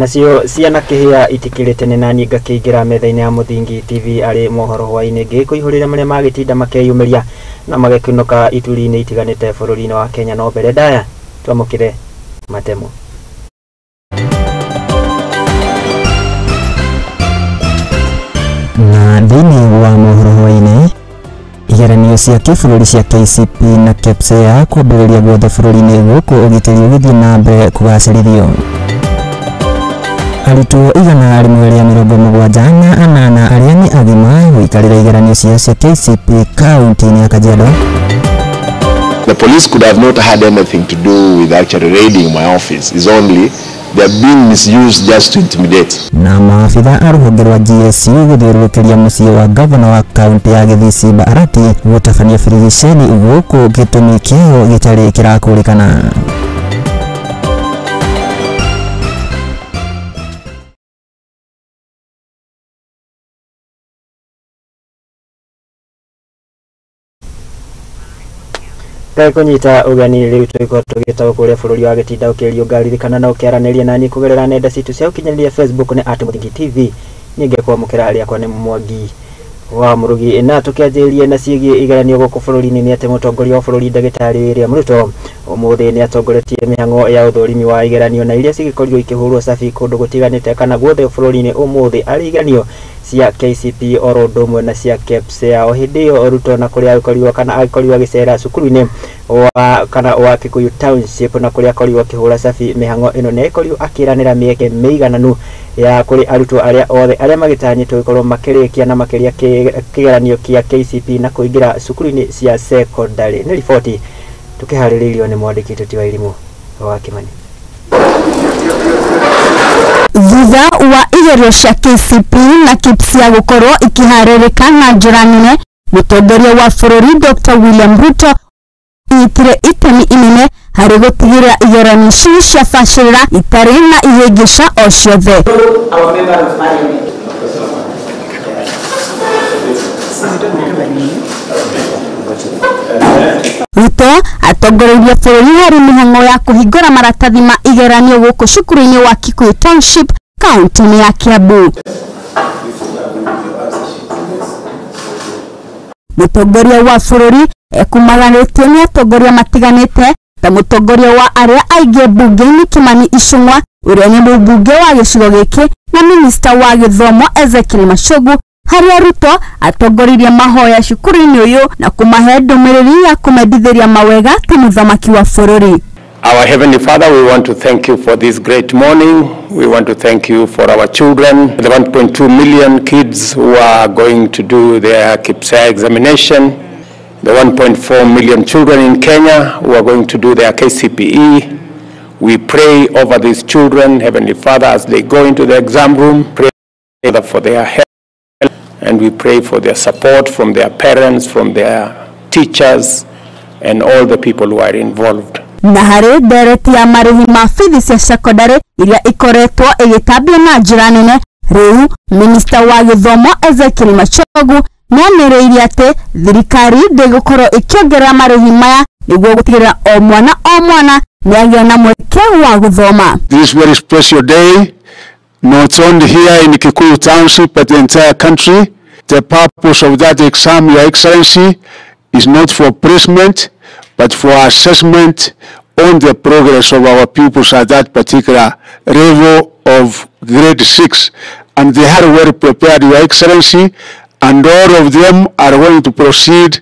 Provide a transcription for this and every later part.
Nacio ciana kĩhĩa itikĩrĩ tene na niĩ ngakĩingĩra metha-inĩ ya Mũthingi TV arĩ mohoro hwaĩ-inĩ ngĩkũihũrĩra marĩa magĩtinda makeyumĩria na magĩkunũka ituri-inĩ itiganĩte bũrũri-inĩ wa Kenya. No mbere ndaya twamũkĩre matemo. Na thĩinĩ wa mohoro hwaĩ-inĩ, igeranio cia kĩbũrũri cia KCP na KPSEA kwambĩrĩria guothe bũrũri-inĩ gũkũ ũgitĩri ũgĩthiĩ na mbere kũgacĩrithio. Arutwo 178 arĩa nĩ agima gũikarĩra igeranio ciao cia KCP kaunti-inĩ ya Kajiado. The police could have not had anything to do with actually raiding my office. It's only they are being misused just to intimidate. Na maabitha a rũhonge rwa GSU gũthiũrũrũkĩria mũciĩ wa gavana wa kaunti ya Gĩthii Simba Arati gũtabania birigiceni gũkũ gĩtũmi kĩao gĩtarĩ kĩrakũrĩkana. Ngai kũnyita ũgeni rĩu tũgĩkorwo tũgĩtagwo kũrĩa bũrũri wa gĩtinda ũkĩriũnga ririkana na ũkĩaranĩria naniĩ kũgerera nenda citũ cia ũkinyanĩria Facebook nĩ at Mũthingi TV. Niĩ ngĩkwamũkĩra rĩakwa nĩ Mwangi wa Mũrugi. Na tũkĩanjĩrĩrie na ciĩgiĩ igeranio gũkũ bũrũri-inĩ nĩ atĩ mũtongoria wa bũrũri ndagĩtarĩ William Ruto ũmũthĩ nĩ atongoretie mĩhang'o ya ũthũrimi wa igeranio na iria cigĩkorirwo ikĩhũrwo cabi kũndũ gũtiganĩte kana guothe bũrũri-inĩ ũmũthĩ arĩ igeranio cia KCP oro ũndũ ũmwe na cia KPSEA. O hĩndĩ ĩyo Ruto na kũrĩa agĩkorirwo kana agĩkorirwo agĩcera cukuru-inĩ wa kana wa Kikuyu Township na kũrĩa akorirwo akĩhũra cabi mĩhang'o ĩno nĩ agĩkorirwo akĩranĩra mĩeke mĩigananu ya kũrĩ arutwo arĩa othe arĩa magĩtanyĩtwo gũkorwo makĩrĩkia na makĩria kĩgeranio kĩa KCP na kũingĩra cukuru-inĩ cia secondary. Nĩ riboti tũkĩharĩrĩirio nĩ mwandĩki Tũti wa Irimũ wa Kĩmani. Thutha wa igerio cia KCP na KPSEA gũkorwo ikĩharĩrĩka na njĩra nene, mũtongoria wa bũrũri Dr. William Ruto anyitire itemi inene harĩ gũtigĩrĩra igeranio ici ciabacĩrĩra itarĩ na ihĩngĩca o ciothe. Our member of parliament. Ruto atongoreirie bũrũri harĩ mĩhang'o ya kũhingũra maratathi ma igeranio gũkũ cukuru-inĩ wa Kikuyu Township kaunti-inĩ ya Kiambu. Mũtongoria wa bũrũri ekumaganĩtio nĩ atongoria matiganĩte ta mũtongoria wa arĩa aingĩ mbunge-inĩ Kimani Ichung'wa ũrĩa nĩ mũmbunge wa gĩcigo gĩkĩ na minista wa gĩthomo Ezekiel Machogu, harĩa Ruto atongoririe mahoya cukuru-inĩ ũyũ na kũmahe ndũmĩrĩri ya kũmendithĩria mawega ta mũthamaki wa bũrũri. Our Heavenly Father, we want to thank you for this great morning. We want to thank you for our children, the 1.2 million kids who are going to do their KPSEA examination, the 1.4 million children in Kenya who are going to do their KCPE. We pray over these children, Heavenly Father, as they go into the exam room, pray for their health, and we pray for their support from their parents, from their teachers, and all the people who are involved. Na harĩ ndereti ya marĩhi ma bithi cia cekondarĩ iria ikoretwo ĩgĩtambio na njĩra nene, rĩu minista wa gĩthomo Ezekiel Machogu nĩanĩrĩire atĩ thirikari ndĩgũkorwo ĩkĩongerera marĩhi maya nĩguo gũtigĩrĩra o mwana o mwana nĩagĩa na mweke wa gũthoma. This very special day, not only here in Kikuyu Township but the entire country. The purpose of that exam, Your Excellency, is not for placement, but for assessment on the progress of our pupils at that particular level of grade 6. And they are well prepared, Your Excellency, and all of them are going to proceed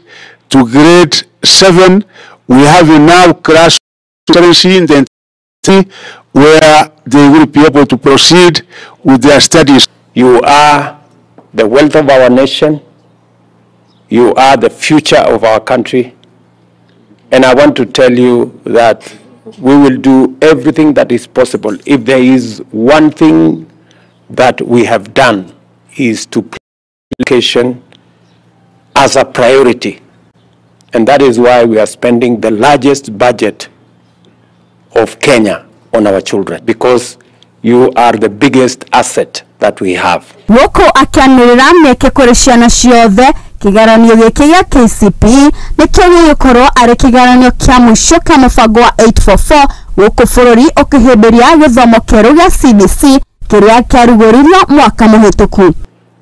to grade 7. We have enough class, Excellency, in the where they will be able to proceed with their studies. You are the wealth of our nation. You are the future of our country. And I want to tell you that we will do everything that is possible. If there is one thing that we have done, is to put education as a priority. And that is why we are spending the largest budget of Kenya on our children, because you are the biggest asset that we have. Gũkũ akĩanĩrĩra mĩeke kũrĩ ciana ciothe, kĩgeranio gĩkĩ gĩa KCP nĩkĩo gĩgũkorwo arĩ kĩgeranio kĩa mũico kĩa mũbango wa 844 gũkũ bũrũri ũkĩhĩmbĩria gĩthomo kĩerũ gĩa CBC kĩrĩa kĩarugũririo mwaka mũhĩtũku.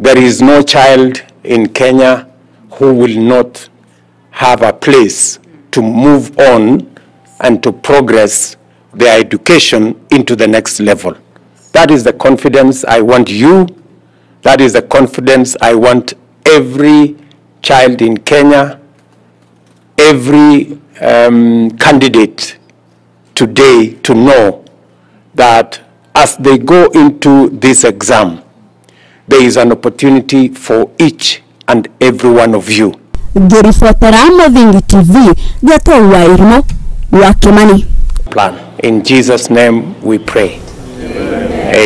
There is no child in Kenya who will not have a place to move on and to progress their education into the next level. That is the confidence I want you, that is the confidence I want every child in Kenya, every candidate today to know that as they go into this exam, there is an opportunity for each and every one of you. Ngĩribotera Mũthingi TV, Gĩtũu wa Irimũ wa Kĩmani. Plan. In Jesus' name we pray.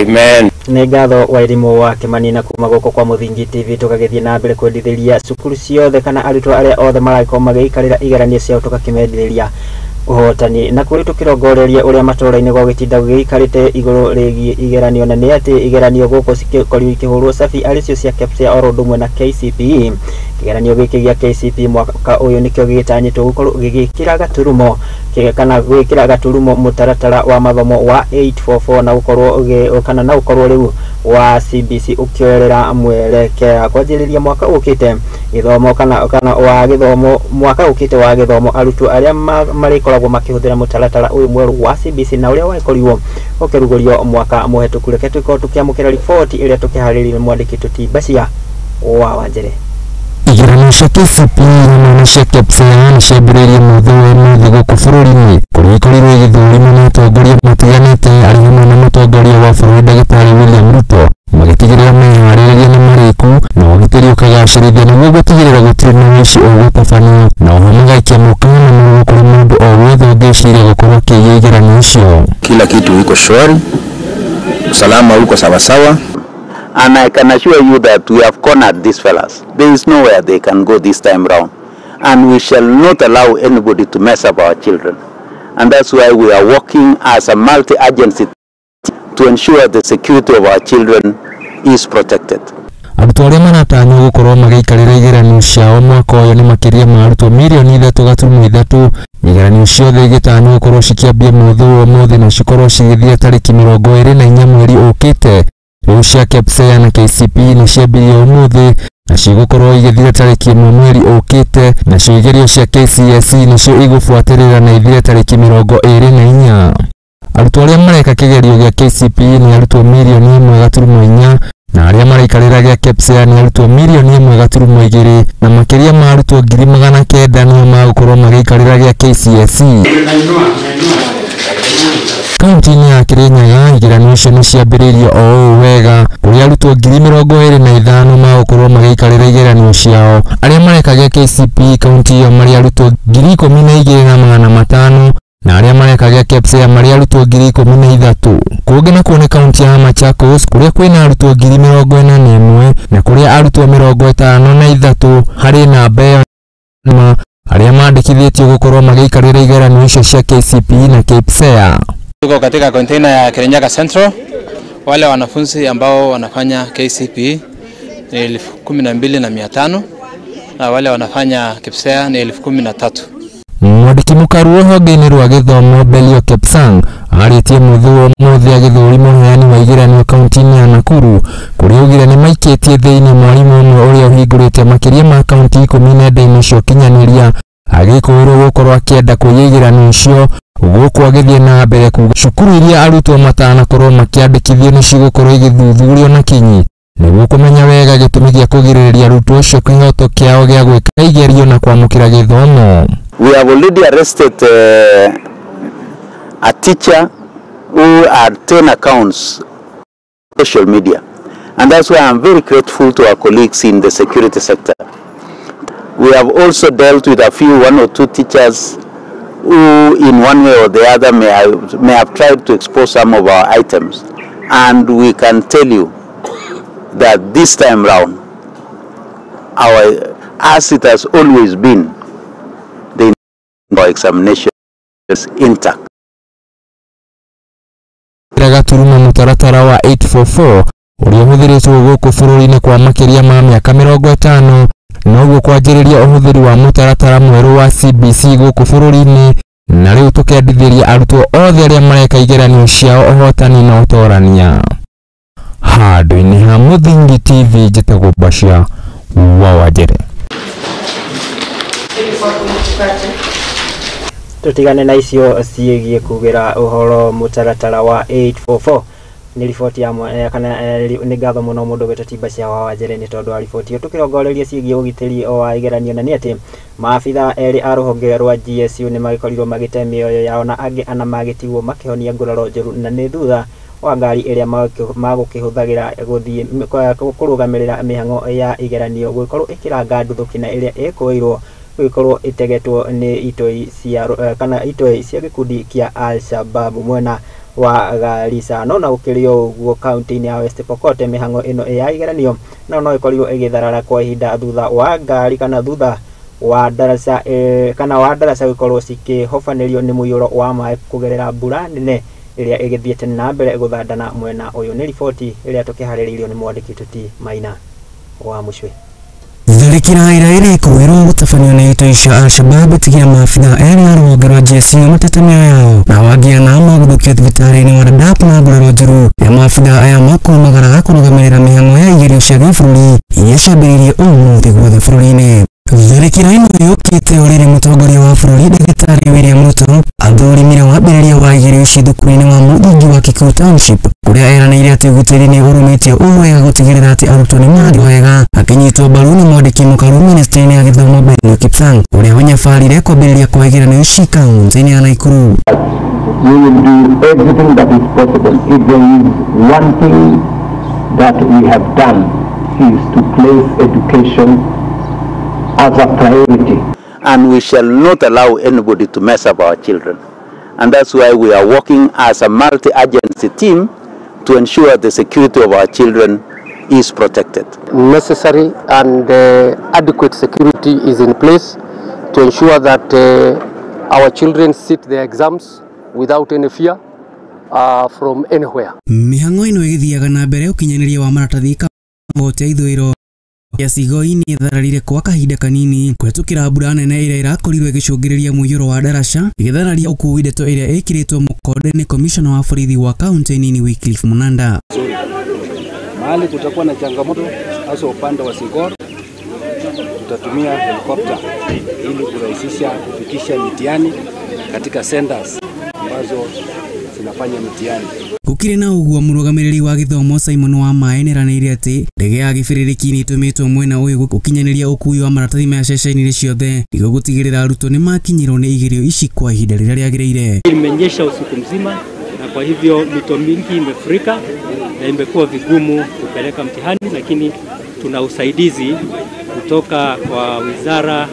Amen. Nĩ ngatho wa Irimũ wa Kĩmani. Na kuma gũkũ kwa Mũthingi TV tũgagĩthiĩ na mbere kwendithĩria cukuru ciothe kana arutwo arĩa othe maragĩkorwo magĩikarĩra igeranio ciao, tũgakĩmendithĩria ũhotani na kũrĩ tũkĩrongoreria ũrĩa matũra-inĩ gwagĩtinda gũgĩikarĩte igũrũ rĩgiĩ igeranio, na nĩ atĩ igeranio gũkũ cikorirwo ikĩhũrwo cabi arĩ cio cia KPSEA oro ũndũ ũmwe na KCPE. Kĩgeranio gĩkĩ gĩa KCPE mwaka ũyũ nĩkĩo gĩgĩtanyĩtwo gũkorwo gĩgĩkĩra gaturumo kana gwĩkĩra gaturumo mũtaratara wa mathomo wa 844 na gũkorwo kana na gũkorwo rĩu wa CBC ũkĩoerera mwerekera kwanjĩrĩria mwaka ũkĩte gĩthomo kana wa gĩthomo mwaka ũkĩte wa gĩthomo. Arutwo arĩa marĩkoragwo makĩhũthĩra mũtaratara ũyũ mwerũ wa CBC na ũrĩa wakorirwo ũkĩrugũrio mwaka mũhetũku, reke tũkorwo tũkĩamũkĩra riboti ĩrĩa tũkĩharĩrĩirie mwandĩki Tũtimbacia wa Wanjere. Igeranio cia KCPE hamwe na cia KPSEA nĩ ciambĩrĩirie mũthĩ wa ũmũthĩ gũkũ bũrũri-inĩ, kũrĩa ikorirwo igĩthũrimwo nĩ atongoria matiganĩte arĩ hamwe na mũtongoria wa bũrũri Ndagĩtarĩ William Ruto, magĩtigĩrĩra meharĩrĩria nĩ marĩku na ũgitĩri ũkagacĩrithio nĩguo gũtigĩrĩra gũtirĩ na ũici ũgũtabanio, na oho magaikia mũkana mũrũrũ kũrĩ mũndũ o wothe ũngĩciria gũkorwo akĩiya igeranio icio. Kila kitu iko shwari, usalama uko sawasawa. And I can assure you that we have cornered these fellas. There is nowhere they can go this time round. And we shall not allow anybody to mess up our children. And that's why we are working as a multi-agency to ensure the security of our children is protected. Arutwo arĩa maratanywo gũkorwo magĩikarĩra igeranio ciao mwaka ũyũ nĩ makĩria ma arutwo mirioni 3.3. Igeranio ciothe igĩtanywo gũkorwo cikĩambia mũthĩ wa ũmũthĩ na cikorwo cigĩthira tarĩki 24 mweri ũkĩte. Rĩu cia KPSEA na KCPE nĩ ciambirie ũmũthĩ na cigũkorwo igĩthira tarĩki 1 mweri ũkĩte, nacio igerio cia KCSE nĩcio igũbuatĩrĩra na ithire tarĩki 24. Arutwo arĩa mareka kĩgerio gĩa KCPE nĩ arutwo mirioni 1.4 na arĩa maraikarĩra gĩa KPSEA nĩ arutwo mirioni 1.2 na makĩria ma arutwo 900,000 nĩo magũkorwo magĩikarĩra gĩa KCSE. Kaunti-inĩ ya Kirinyaga igeranio icio nĩ ciambĩrĩirio o ũũ wega, kũrĩa arutwo 25,000 magũkorwo magĩikarĩra igeranio ciao. Arĩa mareka gĩa KCPE kaunti ĩyo marĩ arutwo 12,500 na arĩa mareka gĩa KPSEA marĩ arutwo 13,000. Kũngĩ nakuo nĩ kaunti ya Machakos kũrĩa kwĩna arutwo 41,000 na kũrĩa arutwo 53 harĩ namba ĩyo arĩa mandĩkithĩtio gũkorwo magĩikarĩra igeranio icio cia KCPE na KPSEA. Tuko katika container ya Kirinyaga Central. Wale wanafunzi ambao wanafanya KCPE ni 12,500 na wale wanafanya KPSEA ni 13,000. Mwandĩki mũkaru rũhonge-inĩ rwa gĩthomo Belio Kepsang arĩtie mũthĩ wa ũmũthĩ agĩthũrima ũheani wa igeranio kaunti-inĩ ya Nakuru, kũrĩa augire nĩ maikĩtie thĩinĩ mwarimũ ũmwe ũrĩa ũhingũrĩte makĩria ma kaunti 10 nenda-inĩ cia ũkinyanĩria agĩkũĩrwo gũkorwo akĩenda kũiya igeranio icio, gũkũ agĩthiĩ na mbere kuga cukuru iria arutwo matanakorwo makĩandĩkithio nĩ cigũkorwo igĩthuthurio na kinyi nĩguo kũmenya wega gĩtũmi gĩa kũgirĩrĩria arutwo acio kĩhoto kĩao gĩa gwĩka igerio na kwamũkĩra gĩthomo. We have already arrested a teacher who had 10 accounts on social media. And that's why I'm very grateful to our colleagues in the security sector. We have also dealt with a few, 1 or 2 teachers who in one way or the other may have tried to expose some of our items. And we can tell you that this time round, as it has always been, the examination is intact. Gaturuma mũtaratara wa 844 ũrĩa ũhũthĩrĩtwo gũkũ bũrũri-inĩ kwa makĩria ma mĩaka 50, noguo kwanjĩrĩria ũhũthĩri wa mũtaratara mwerũ wa CBC gũkũ bũrũri-inĩ, na rĩu tũkendithĩria arutwo othe arĩa mareka igeranio ciao ũhotani na ũtorania. Handũ-inĩ ha Mũthingi TV njĩtagwo Bashir wa Wanjere. Tutigane na icio ciĩgiĩ kugĩra ũhoro mũtaratara wa 844 nĩ riboti ya kana nĩ ngatho mũno mũndũ gwĩtwo Ti Bashir wa Wanjere nĩ tondũ wa riboti ĩyo. Tũkĩrongoreria ciĩgiĩ ũgitĩri wa igeranio na nĩ atĩ maabitha erĩ a rũhonge rwa GSU nĩ magĩkorirwo magĩte mĩoyo yao na angĩ ana magĩtigwo makĩhonia nguraro njũru na nĩ thutha wa ngari ĩrĩa magũkĩhũthagĩra gũthiĩ kũrũgamĩrĩra mĩhang'o ya igeranio gũgĩkorwo ĩkĩranga nduthũki na ĩrĩa ĩkũĩirwo gũgĩkorwo ĩtegetwo nĩ itoi cia kana itoi cia gĩkundi kĩa Al-Shabaab mwena wa Garissa. No na gũkĩrĩ o ũguo kaunti-inĩ ya West Pokot mĩhang'o ĩno ya igeranio no ĩkorirwo ĩgĩtharara kwa ihinda thutha wa ngari kana thutha wa daraca kana wa daraca gũkorwo cikĩhobanĩrio nĩ mũiyũro wa maĩ kũgerera mbura nene ĩrĩa ĩgĩthiĩte na mbere gũthandana mwena ũyũ. Nĩ riboti ĩrĩa tũkĩharĩrĩirio nĩ mwandĩki Tuti Maina wa Mũcwe. Tharĩkĩra ĩrĩa ĩrekũĩrwo gũtabanio nĩ itoi cia Al-Shabaab ĩtigire maabitha erĩ a rũhonge rwa GSU matete mĩoyo yao na angĩ ana magũthũkio thibitarĩ-inĩ wa Dadaab na nguraro njũru rĩrĩa maabitha aya makumagaraga kũrũgamĩrĩra mĩhang'o ya igerio cia gĩbũrũri iria ciambĩrĩirie ũmũthĩ guothe bũrũri-inĩ. Tharĩkĩra ĩno yũkĩte o rĩrĩ mũtongoria wa bũrũri Ndagĩtarĩ William Ruto athũrimire wambĩrĩria wa igerio ici thukuru-inĩ wa mũthingi wa Kikuyu Township kũrĩa eranĩire atĩ ũgitĩri nĩ ũrũmĩtio ũũ wega gũtigĩrĩra atĩ arutwo nĩ marathiĩ wega. Akĩnyitwo mbaru nĩ mwandĩki mũkaru ministry-inĩ ya gĩthomo Belio Kipsang ũrĩa wanyabarire kwambĩrĩria kwa igeranio ici kaunti-inĩ ya Nakuru. We will do everything that is possible. If there is one thing that we have done is to place education as a priority. And we shall not allow anybody to mess up our children. And that's why we are working as a multi-agency team to ensure the security of our children is protected. Necessary and adequate security is in place to ensure that our children sit their exams without any fear from anywhere. Mĩhang'o ĩno ĩgĩthiaga na mbere ũkinyanĩria wa maratathi kaunti ya ithũĩro ya Sigoi ĩthararire kwa kahinda kanini kũhetũkĩra mbura nene ĩrĩa ĩrakorirwo ĩgĩcũngĩrĩria mũiyũro wa daraca ĩgĩthararia ũkui ndeto ĩrĩa ĩkĩrĩtwo mũkonde nĩ komishona wa borithi wa kaunti nini Wycliffe Munanda. Mahali kutakuwa na changamoto hasa upande wa Sigor, tutatumia helikopta ili kurahisisha kufikisha mitihani katika centers ambazo zinafanya mitihani. Gũkĩrĩ na ũguo mũrũgamĩrĩri wa gĩthomo Simon Wamae nĩeranĩire atĩ ndege ya gĩbĩrĩrĩki nĩĩtũmĩtwo mwena ũyũ gũkinyanĩria ũkui wa maratathi maya ceceni-inĩ ciothe nĩguo gũtigĩrĩra arutwo nĩmakinyĩrwo nĩ igerio ici kwa ihinda rĩrĩa rĩagĩrĩire. Imenyesha usiku mzima na kwa hivyo mito mingi imefurika na imekuwa vigumu kupeleka mtihani, lakini tuna usaidizi kutoka kwa Wizara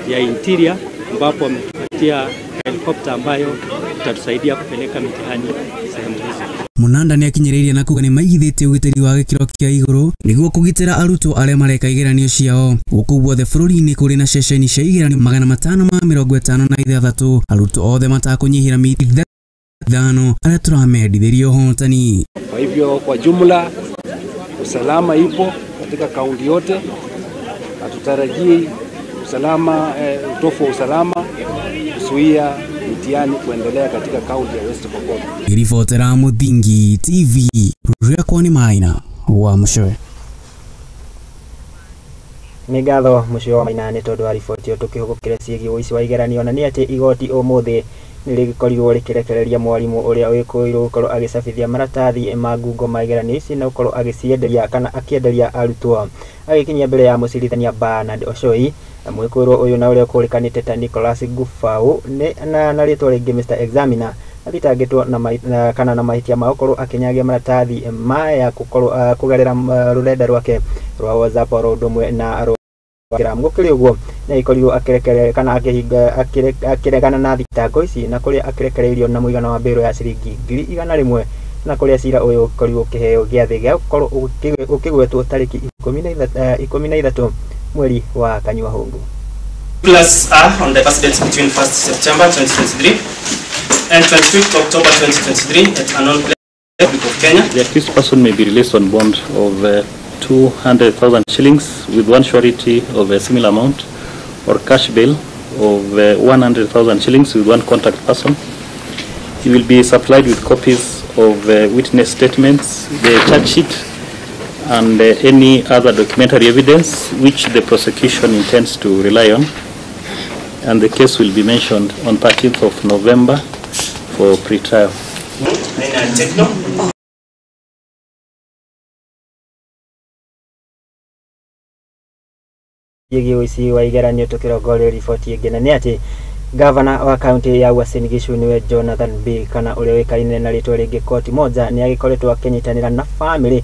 ya Interior ambapo wametupatia helikopta ambayo itatusaidia kupeleka mitihani sehemu hizo. Munanda nĩakinyĩrĩirie na kuga nĩmaigithĩtie ũgitĩri wa gĩkĩro kĩa igũrũ nĩguo kũgitĩra arutwo arĩa mareka igeranio ciao. Gũkũ guothe bũrũri-inĩ kũrĩ na ceceni cia igeranio 556 arutwo othe matakũnyihĩra mita 5 arĩa tũramendithĩria ũhotani. Kwa hivyo kwa jumla usalama ipo katika kaunti yote, hatutarajii usalama utofu wa usalama kuzuia mitihani kuendelea katika kaunti ya West Pokot. Ribotera Muthingi TV rĩakwa nĩ Maina wa Mũcwe. Nĩ ngatho Mũcwe wa Maina nĩ tondũ wa riboti ĩyo. Tũkĩhũgũkĩre ciĩgiĩ ũici wa igeranio na nĩ atĩ igoti ũmũthĩ nĩ rĩgĩkorirwo rĩkĩrekereria mwarimũ ũrĩa wĩkũĩirwo gũkorwo agĩcabithia maratathi ma ngungo ma igeranio ici na gũkorwo agĩcienderia kana akĩenderia arutwo. Agĩkinyia mbere ya mũcirithania Bernard Ochoi, mwĩkũĩrwo ũyũ na ũrĩa ũkũrĩkanĩte ta Nicholas Gufau na rĩtwa rĩngĩ Mr Examiner athitangĩtwo na kana na mahĩtia ma gũkorwo akĩnyagia maratathi maya gũkorwo kũgerera rũrenda rwake rwa WhatsApp oro ũndũ ũmwe na Instagram. Gũkĩrĩ ũguo nĩagĩkorirwo akĩrekere kana akĩregana na thitango ici na kũrĩa akĩrekereirio na mũigana wa mbĩrũ ya ciringi 100,000 na kũrĩa cira ũyũ ũkorirwo ũkĩheo gĩathĩ gĩa gũkorwo ũkĩgwetwo tarĩki 13 mweri wa Kanyua Hũngũ. Plus are on the first dates between 1st September 2023 and 25th October 2023 at unknown place, Republic of Kenya. The accused person may be released on bond of 200,000 shillings with one surety of a similar amount or cash bail of 100,000 shillings with one contact person. He will be supplied with copies of witness statements, the charge sheet, and any other documentary evidence which the prosecution intends to rely on. And the case will be mentioned on 13th of November for pre-trial. Ĩgiĩ ũici wa igeranio tũkĩrongoria riboti ĩngĩ na nĩ atĩ gavana wa kaunti ya Uasin Gishu niwe Jonathan B kana ũrĩa ũĩkaine na rĩtwa rĩngĩ Koti Moja nĩ agĩkoretwo akĩnyitanĩra na famĩlĩ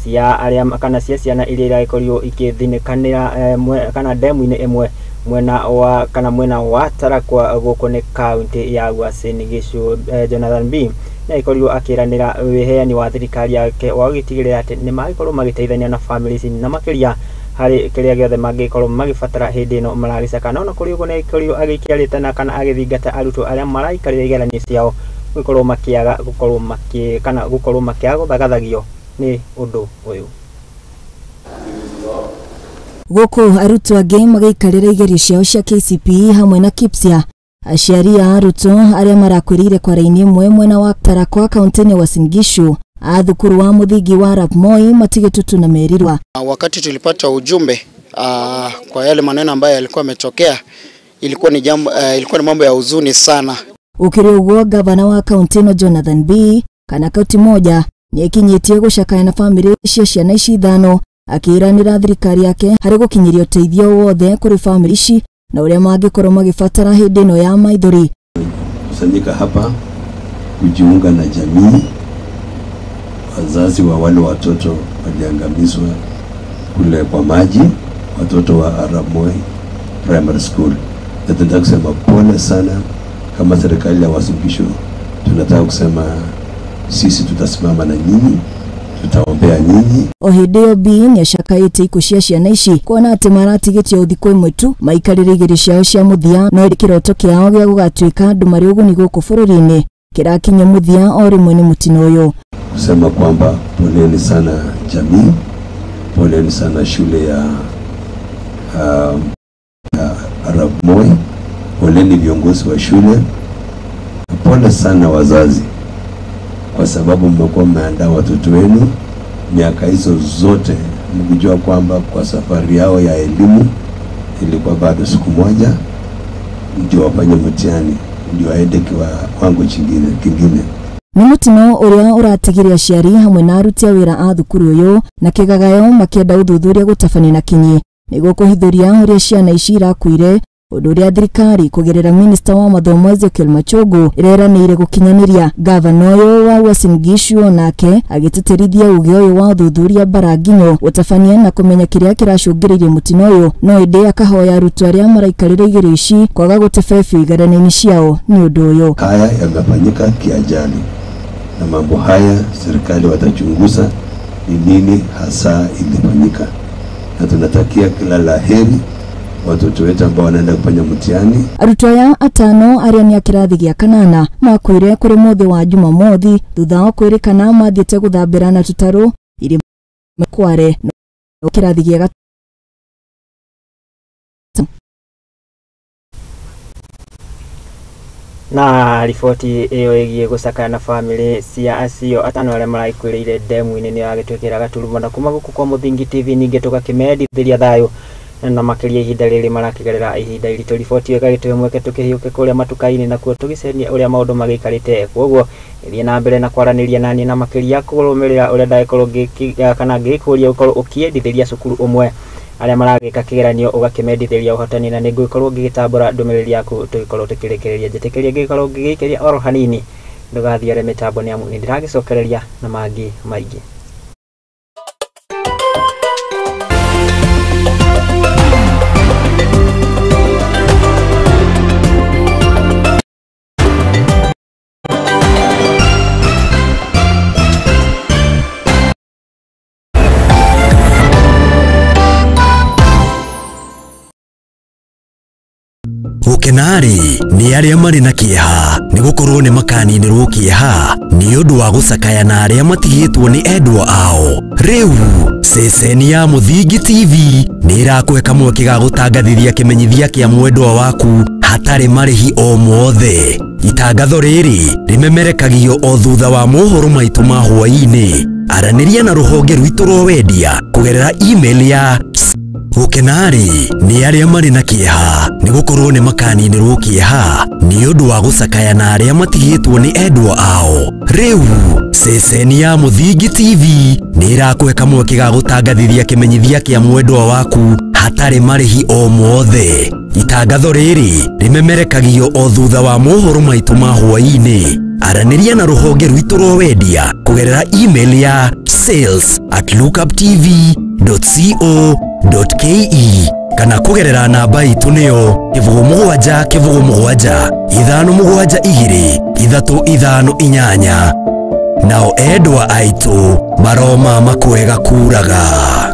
cia arĩa kana cia ciana iria iragĩkorirwo ikĩthinĩkanĩra kana ndemu-inĩ ĩmwe mwena wa kana mwena wa Tarakwa gũkũ nĩ kaunti ya Uasin Gishu. Jonathan B nĩ agĩkorirwo akĩranĩra wĩheani wa thirikari yake wa gũgĩtigĩrĩra atĩ nĩ magĩkorwo magĩteithania na famĩlĩ ici na makĩria harĩ kĩrĩa gĩothe mangĩkorwo magĩbatara hĩndĩ ĩno maragĩcaka. No ona kũrĩ ũguo nĩ agĩkorirwo agĩikia rĩtana kana agĩthingata arutwo arĩa maraikarĩra igeranio ciao gũkorwo makĩaga gũkorwo makĩ kana gũkorwo makĩaga gũthagathagio nĩ ũndũ ũyũ. Gũkũ arutwo angĩ magĩikarĩra igerio ciao cia KCPE hamwe na KIPSEA. Aciari a arutwo arĩa marakwĩrĩire kwara-inĩ ĩmwe mwena wa Tarakwa kaunti-inĩ ya Uasin Gishu a thukuru wa mũthingi wa Arap Moi matigĩtutu na merirwa. Wakati tulipata ujumbe kwa yale maneno ambayo yalikuwa yametokea, ilikuwa ni jambo, ilikuwa ni mambo ya huzuni sana. Ukiri uguo gavana wa kaunti ĩno Jonathan B kana Kaunti Moja nĩekinyĩtie gũcakaya na famĩlĩ cia ciana ici ithano akĩĩranĩra thirikari yake harĩ gũkinyĩria ũteithio wothe kũrĩ famĩlĩ ici na ũrĩa mangĩkorwo magĩbatara hĩndĩ ĩno ya maithori. Kusanyika hapa kujiunga na jamii, wazazi wa wale watoto waliangamizwa kule kwa maji, watoto wa Arap Moi Primary School. Na tunataka kusema pole sana kama serikali ya Uasin Gishu, tunataka kusema sisi tutasimama na nyinyi, tutaombea nyinyi. O hĩndĩ ĩyo B nĩacakaĩte ikuũ cia ciana ici kuona atĩ maratigĩtio thikũ ĩmwe tu maikarĩre igerio ciao cia mũthia, no kĩroto kĩao gĩa gũgatuĩka andũ marĩ ũguni gũkũ bũrũri-inĩ kĩrakinya mũthia o rĩmwe nĩ mũtino ũyũ. Kusema kwamba poleni sana jamii, poleni sana shule ya Arap Moi, poleni viongozi wa shule, pole sana wazazi, kwa sababu mmekuwa mmeandaa watoto wenu miaka hizo zote mkijua kwamba kwa safari yao ya elimu ilikuwa bado siku moja ndio wafanye mtihani ndio waende kiwango kingine. Nĩ mũtino ũrĩa ũratigire aciari hamwe na aruti a wĩra a thukuru ũyũ na kĩgagayo makĩenda ũthuthuria gũtabania na kinyi nĩguo kũhithũria ũrĩa ciana ici irakuire, ũndũ ũrĩa thirikari kũgerera minista wa mathomo Ezekiel Machogu ĩreranĩire gũkinyanĩria. Gavana ũyũ wa Uasin Gishu onake agĩtĩtĩrithia uge ũyũ wa ũthuthuria mbara nginyo gũtabania na kũmenya kĩrĩa kĩracũngĩrĩirie mũtino ũyũ, no ĩndĩ akahoya arutwo arĩa maraikarĩra igerio ici kwaga gũtebebio igeranio-inĩ ciao nĩ ũndũ ũyũ. Haya yamefanyika kiajali na mambo haya serikali watachunguza ni nini hasa ilifanyika, na tunatakia kila la heri watoto wetu ambao wanaenda kufanya mtihani. Arutwo aya atano arĩa nĩ a kĩrathi gĩa kanana makuire kũrĩ mũthĩ wa Jumamothi thutha wa kwĩrĩkana mathiĩte gũthambĩra na tũtarũ irima Kware no kĩrathi gĩa na riboti ĩyo ĩgiĩ gũcakaya na famĩlĩ cia acio atano arĩa maraikuĩrĩire ndemu-inĩ nĩ yagĩtwĩkĩra gaturumo na kuma gũkũ kwa Mũthingi TV ningĩ tũgakĩmendithĩria thayũ na makĩria ihinda rĩrĩ marakĩgerera ihinda iritũ. Riboti ĩyo ĩgagĩtũhe mweke tũkĩhiũke kũrĩa matuka-inĩ nakuo tũgĩcenia ũrĩa maũndũ magĩikarĩte. Koguo thiĩ na mbere na kwaranĩria naniĩ na makĩria kũrũmĩrĩra ũrĩa ndagĩkorwo kana ngĩgĩkũria ũkorwo ũkĩendithĩria cukuru ũmwe arĩa maragĩka kĩgeranio ũgakĩmendithĩria ũhotani, na nĩngũgĩkorwo ngĩgĩtambũra ndũmĩrĩri yaku tũgĩkorwo tũkĩrĩkĩrĩria. Njĩtĩkĩria ngĩgĩkorwo ngĩgĩikĩria oro hanini ndũgathiare mĩtambo nĩ amu nĩndĩragĩcokereria na mangĩ maingĩ. Gũkenarĩ nĩ arĩa marĩ na kĩeha nĩ gũkorwo nĩ makaninĩrwo kĩeha nĩ ũndũ wa gũcakaya na arĩa matigĩtwo nĩ endwa ao. Rĩu ceceni ya Mũthingi TV nĩ ĩrakũhe kamweke ga gũtangathithia kĩmenyithia kĩa mwendwa waku hatarĩ marĩhi o mothe. Itangatho rĩrĩ rĩmemerekagio o thutha wa mohoro maitũ ma hwaĩ-inĩ. Aranĩria na rũhonge rwitũ rwa wendia kũgerera email ya. Gũkena-rĩ nĩ arĩa marĩ na kĩeha, nĩ gũkorwo nĩ makaninĩrwo kĩeha nĩ ũndũ wa gũcakaya na arĩa matigĩtwo nĩ endwa ao. Rĩu ceceni ya Mũthingi TV nĩ ĩrakũhe kamweke ga gũtangathithia kĩmenyithia kĩa mwendwa waku hatarĩ marĩhi o mothe. Itangatho rĩrĩ rĩmemerekagio o thutha wa mohoro maitũ ma hwaĩ-inĩ. Aranĩria na rũhonge rwitũ rwa wendia kũgerera email ya sales@lookuptv.co.ke kana kũgerera namba itũ nĩyo 07 07 572 358. Nao endwa aitũ maroma makwega kuraga.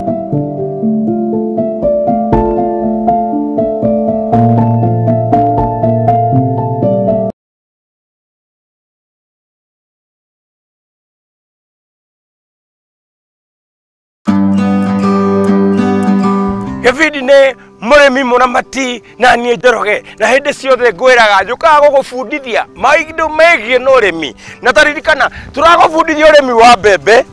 Gĩbindi nĩ mũrĩmi mũramati na niĩ Njoroge, na hĩndĩ ciothe ngwĩraga njũkaga gũgũbundithia maũndũ megiĩ na ũrĩmi, na taririkana tũragũbundithia ũrĩmi wa mbembe,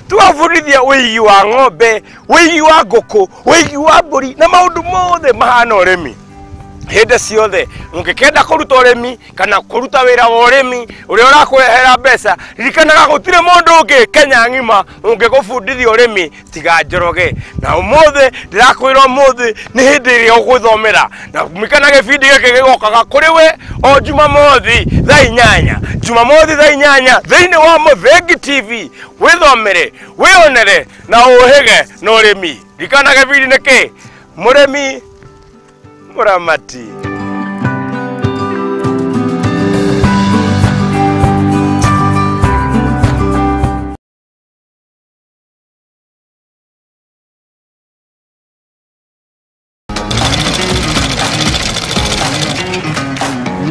tũgabundithia ũigi wa ng'ombe, ũigi wa ngũkũ, ũigi wa mbũri na maũndũ mothe mahana ũrĩmi. Hĩndĩ ciothe ũngĩkenda kũruta ũrĩmi kana kũruta wĩra wa ũrĩmi ũrĩa ũrakũrehera mbeca, ririkanaga gũtirĩ mũndũ ũngĩ Kenya ng'ima ũngĩgũbundithia ũrĩmi tiga Njoroge. Na ũmũthĩ ndĩrakwĩra ũmũthĩ nĩ hĩndĩ ĩrĩa ũgũthomera, na ririkana gĩbindi gĩkĩ gĩgokaga kũrĩ we o Jumamothi thaa 8, Jumamothi thaa 8 thĩinĩ wa Mũthingi TV. Wĩthomere, wĩonere na ũhĩge na ũrĩmi. Ririkana gĩbindi nĩ kĩ? Mũrĩmi mũramati.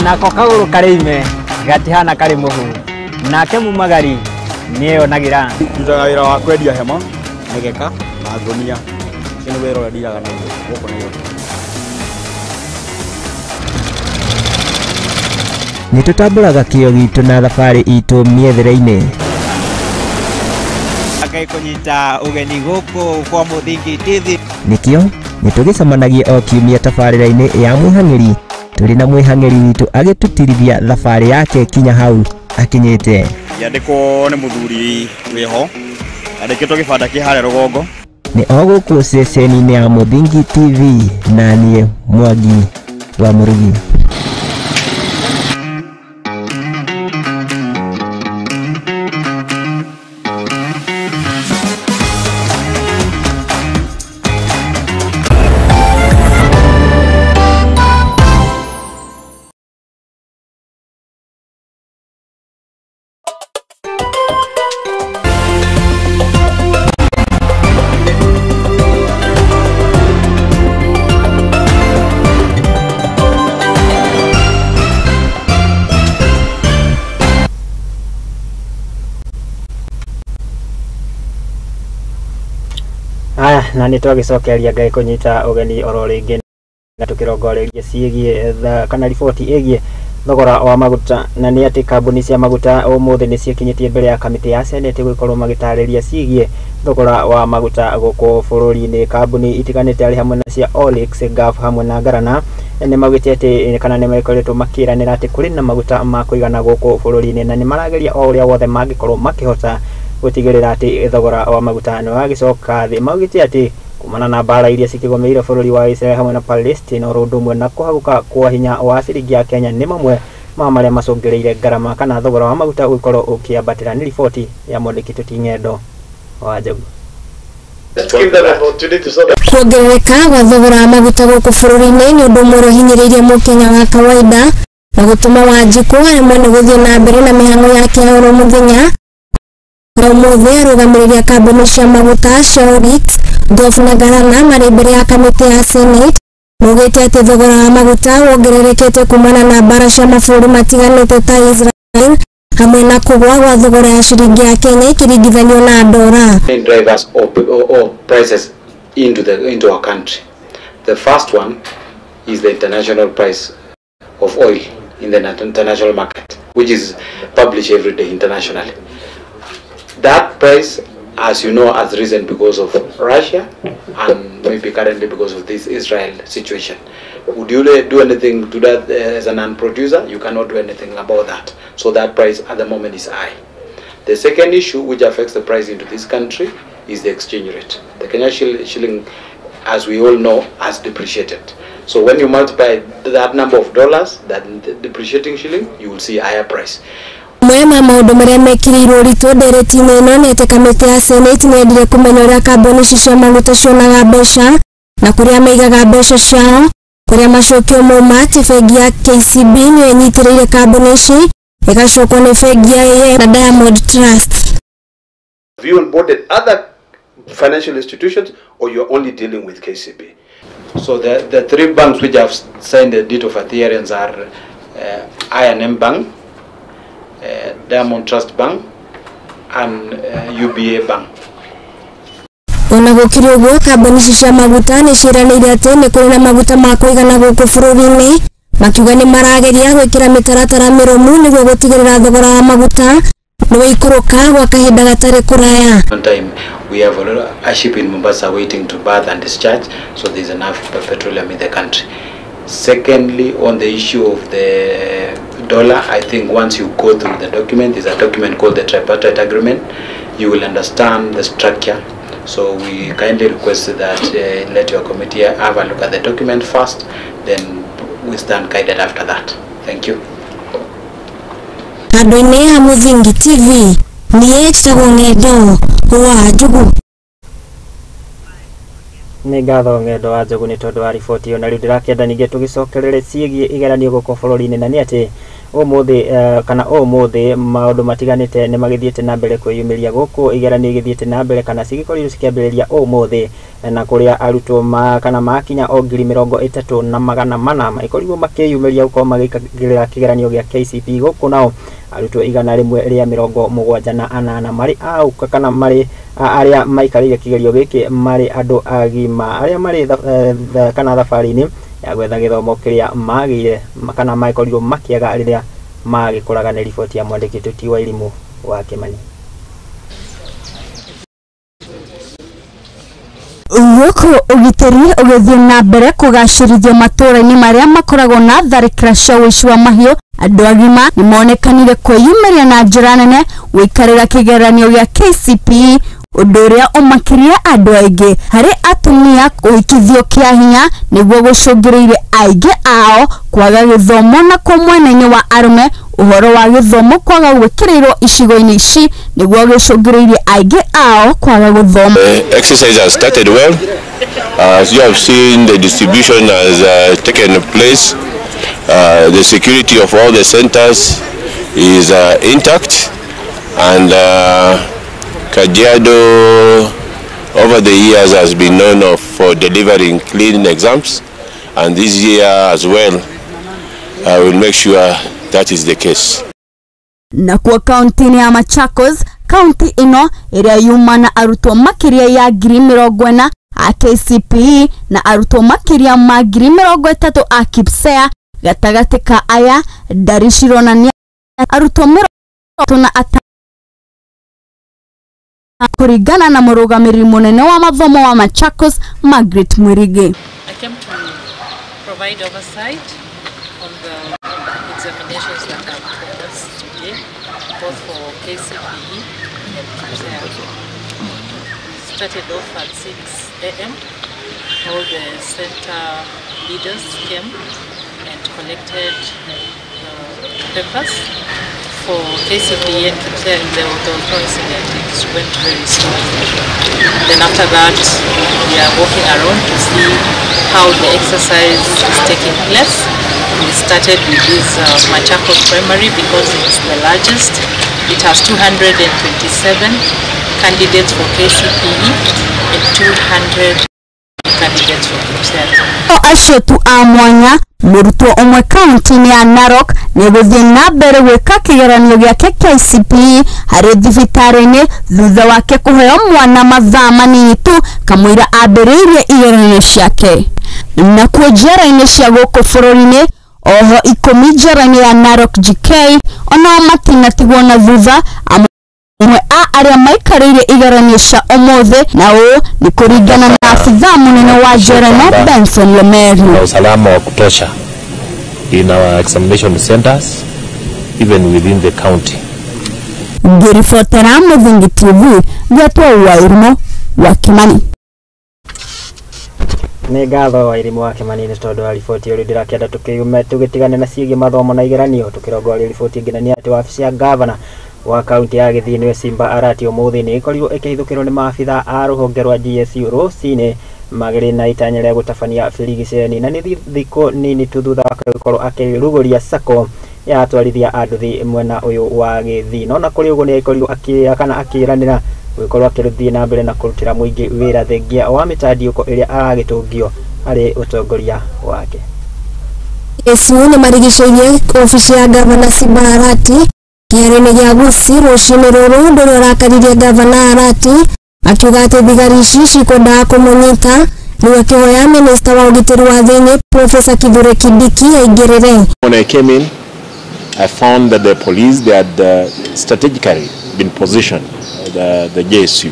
Nako kagũrũ karĩ ime gatihana karĩ mũhu, nake mumagari nĩeyonagĩra. Ndutaga wĩra wa kwendia hema, mĩgeka na ngũnia. Ũcio nĩ wĩra ũrĩa ndiraga naguo gũkũ Nairobi. Nĩ tũtambũraga kĩo gitũ na thabarĩ itũ mĩethere-inĩ. Ngai kũnyita ũgeni gũkũ kwa Mũthingi TV. Nĩkĩo nĩ tũgĩcemanagia o kiumia tabarĩra-inĩ ya mwĩhang'ĩri, tũrĩ na mwĩhang'ĩri witũ agĩtũtirithia thabarĩ yake kinya hau akinyĩte. Yandĩkwo nĩ mũthuri wĩho, andĩkĩtwo gĩbanda kĩ harĩa rũgongo. Nĩ o gũkũ ceceni-inĩ ya Mũthingi TV na niĩ Mwangi wa Mũrugi. Na nĩ twagĩcokeria Ngai kũnyita ũgeni oro rĩngĩ na tũkĩrongoreria ciĩgiĩ kana riboti ĩgiĩ thogora wa maguta, na nĩ atĩ kambuni cia maguta ũmũthĩ nĩ ciĩkinyĩtie mbere ya kamĩtĩ ya Senate gũkorwo magĩtarĩria ciĩgiĩ thogora wa maguta gũkũ bũrũri-inĩ. Kambuni itiganĩte arĩ hamwe na cia Olix, Gulf hamwe na Garana nĩ maugĩte atĩ kana nĩ makoretwo makĩranĩra atĩ kũrĩ na maguta ma kũigana gũkũ bũrũri-inĩ, na nĩ marageria o ũrĩa wothe mangĩkorwo makĩhota gũtigĩrĩra atĩ thogora wa maguta nĩ wagĩcoka thĩ. Maugĩte atĩ kumana na mbara iria cikĩgomeire bũrũri wa Israel hamwe na Palestine oro ũndũ ũmwe na kũhagũka kwa hinya wa ciringi ya Kenya nĩ mamwe ma marĩa macũngĩrĩire ngarama kana thogora wa maguta gũkorwo ũkĩambatĩra. Nĩ riboti ya mwandĩki Tũting'endo wa Njogu. Kuongerereka gwa thogora wa maguta gũkũ bũrũri-inĩ nĩ ũndũ ũmwe ũhinyĩrĩirie mũkenya wa kawaida na gũtũma Wanjikũ aremwo nĩ gũthiĩ na mbere na mĩhang'o yake ya oro mũthenya. Ũmũthĩ arũgamĩrĩri a kambuni cia maguta cia Olix, Gulf na Garana marĩ mbere ya kamĩtĩ ya Senate maugĩte atĩ thogora wa maguta wongererekete kumana na mbara cia mabũrũri matiganĩte ta Israel hamwe na kũgũa gwa thogora ya ciringi ya Kenya ĩkĩringithanio na ndora. Main drivers or prices into our country. The first one is the international price of oil in the international market, which is published every day internationally. That price, as you know, has risen because of Russia and maybe currently because of this Israel situation. Would you do anything to that as a non-producer? You cannot do anything about that. So that price at the moment is high. The second issue which affects the price into this country is the exchange rate. The Kenya shilling, as we all know, has depreciated. So when you multiply that number of dollars, that depreciating shilling, you will see a higher price. Mwema maũndũ marĩa mekĩrĩirwo ũritũ ndereti-inĩ ĩno nĩ atĩ kamĩtĩ ya Senate nĩyendire kũmenya ũrĩa kambuni ici cia maguta cionaga mbeca na kũrĩa maigaga mbeca ciao, kũrĩa macokio mauma atĩ bengi ya KCB nĩyo ĩnyitĩrĩire kambuni ici ĩgacokwo nĩ bengi ya AA na Diamond Trust. Have you onboarded other financial institutions or you're only dealing with KCB? So the three banks which have signed the deed of adherence are I&M Bank, Diamond Trust Bank and UBA Bank. Ona gũkĩrĩ ũguo, kambuni ici cia maguta nĩ ciĩranĩire atĩ nĩ kũrĩ na maguta ma kũigana gũkũ bũrũri-inĩ, makiuga nĩ marageria gwĩkĩra mĩtaratara mĩrũmu nĩguo gũtigĩrĩra thogora wa maguta nĩ waikũrũka gwa kahinda gatarĩ kũraya. One time we have a ship in Mombasa waiting to berth and discharge, so there is enough petroleum in the country. Secondly, on the issue of the dollar, I think once you go through the document, there's a document called the tripartite agreement, you will understand the structure. So we kindly request that let your committee have a look at the document first, then we stand guided after that. Thank you. Handũ-inĩ ha Mũthingi TV, niĩ njĩtagwo Ng'endo wa Njugu. Nĩ ngatho Ng'endo wa Njogu nĩ tondũ wa riboti ĩyo. Na rĩu ndĩrakĩenda ningĩ tũgĩcokerere ciĩgiĩ igeranio gũkũ bũrũri-inĩ, na nĩ atĩ ũmũthĩ kana ũmũthĩ maũndũ matiganĩte nĩ magĩthiĩte na mbere kwĩyumĩria gũkũ igeranio igĩthiĩte na mbere kana cigĩkorirwo cikĩambĩrĩria ũmũthĩ, na kũrĩa arutwo kana makinya o 30,400 magĩkorirwo makĩyumĩria gũkorwo magĩkagĩrĩra kĩgeranio gĩa KCPE gũkũ, nao arutwo 178 marĩ au kana marĩ arĩa maikarĩire kĩgerio gĩkĩ marĩ andũ agima arĩa marĩ kana thabarĩ-inĩ ya gwetha gĩthomo kĩrĩa magĩire kana magĩkorirwo makĩaga rĩrĩa magĩkũraga. Nĩ riboti ya mwandĩki T Wairimu wa Kĩmani. Gũkũ ũgitĩri ũgĩthiĩ na mbere kũgacĩrithio matũũra-inĩ marĩa makoragwo na tharĩkĩra cia ũici wa mahiũ, andũ agima nĩ monekanire kwĩyumĩria na njĩra nene gũikarĩra kĩgeranio gĩa KCPE, ũndũ ũrĩa ũmakĩria andũ aingĩ harĩ atumia kũhikithio kĩa hinya nĩguo gũcũngĩrĩirie aingĩ ao kwaga gĩthomo, na kwa mwena-inĩ wa arũme ũhoro wa gĩthomo kwaga gwĩkĩrĩrwo icigo-inĩ ici nĩguo gũcũngĩrĩirie aingĩ ao kwaga gũthoma. The exercise has started well. As you have seen, the distribution has taken place. The security of all the centers is intact, and Kajiado over the years has been known for delivering clean exams, and this year as well I will make sure that is the case. Na kwa kaunti ya Machakos, kaunti ino ĩrĩa yuma na arutwo makĩria ya 40,000 a KCPE na arutwo makĩria ma 30,000 a KIPSEA, gatagatĩ ka aya ndari cironania arutwo 35 kũringana na mũrũgamĩrĩri mũnene wa mathomo wa Machakos Margaret Mwirigi. I came to provide oversight on the examinations that have commenced today, both for KCPE and KIPSEA. We started off at 6 a.m. All the center leaders came and collected the papers. For KCPE and KIPSEA, there was no incident. It went very smoothly. Then after that, we are walking around to see how the exercise is taking place. We started with this Machakos Primary because it's the largest. It has 227 candidates for KCPE and 200 candidates for KIPSEA. Acio tu a mwanya mũrutwo ũmwe kaunti-inĩ ya Narok nĩ gũthiĩ na mbere gwĩka kĩgeranio gĩake KCPE harĩ thibitarĩ-inĩ thutha wake kũheo mwana mathaa manini tu kamũira ambĩrĩirie igeranio ciake. Nakuo njera-inĩ cia gũkũ bũrũri-inĩ oho 10 njera-inĩ ya Narok GK onao matinatigwo na thutha Amwe a arĩa maikarĩire igeranio cia ũmũthĩ na ũũ nĩ kũringana na afithaa mũnene wa njera na Benson Lemeri. Na usalama wa kutosha in our examination centers even within the county. Ngĩribotera Mũthingi TV ngetwo Wairimu wa Kimani. Nĩ ngatho Wairimu wa Kimani nĩ tondũ wa riboti ũrĩa ndĩrakĩenda tũkĩume tũgĩtigane na ciĩgiĩ mathomo na igeranio tũkĩrongoria riboti ĩngĩ na nĩ atĩ wabici ya gavana wa kaunti ya Gĩthii nĩwe Simba Arati ũmũthĩ nĩ ĩkorirwo ĩkĩhithũkĩrwo nĩ maabitha a rũhonge rwa GSU rũcinĩ magĩrĩ na itanya rĩa gũtabania birigiceni na nĩ thikũ nini tu thutha wake gũkorwo akĩrugũria sacco ya atwarithia a nduthi mwena ũyũ wa Gĩthii. No na kũrĩ ũguo nĩ akorirwo kana akĩranĩra gũkorwo akĩruthiĩ na mbere na kũrutĩra mũingĩ wĩra thengia wa mĩtandiũko ĩrĩa aragĩtũngio harĩ ũtongoria wake. GSU nĩ marigicĩirie obici ya gavana Simba Arati kĩharo-inĩ gĩa Gusii rũcinĩ rũrũ ũndũ ũrĩa ũrakaririe gavana Arati akiuga atĩ thigari ici cikwendaga kũmũnyita rĩu akĩhoya minista wa ũgitĩri wa thĩinĩ Professor Kithure Kindiki aingĩrĩre. When I came in, I found that the police, they had strategically been positioned, the JSU.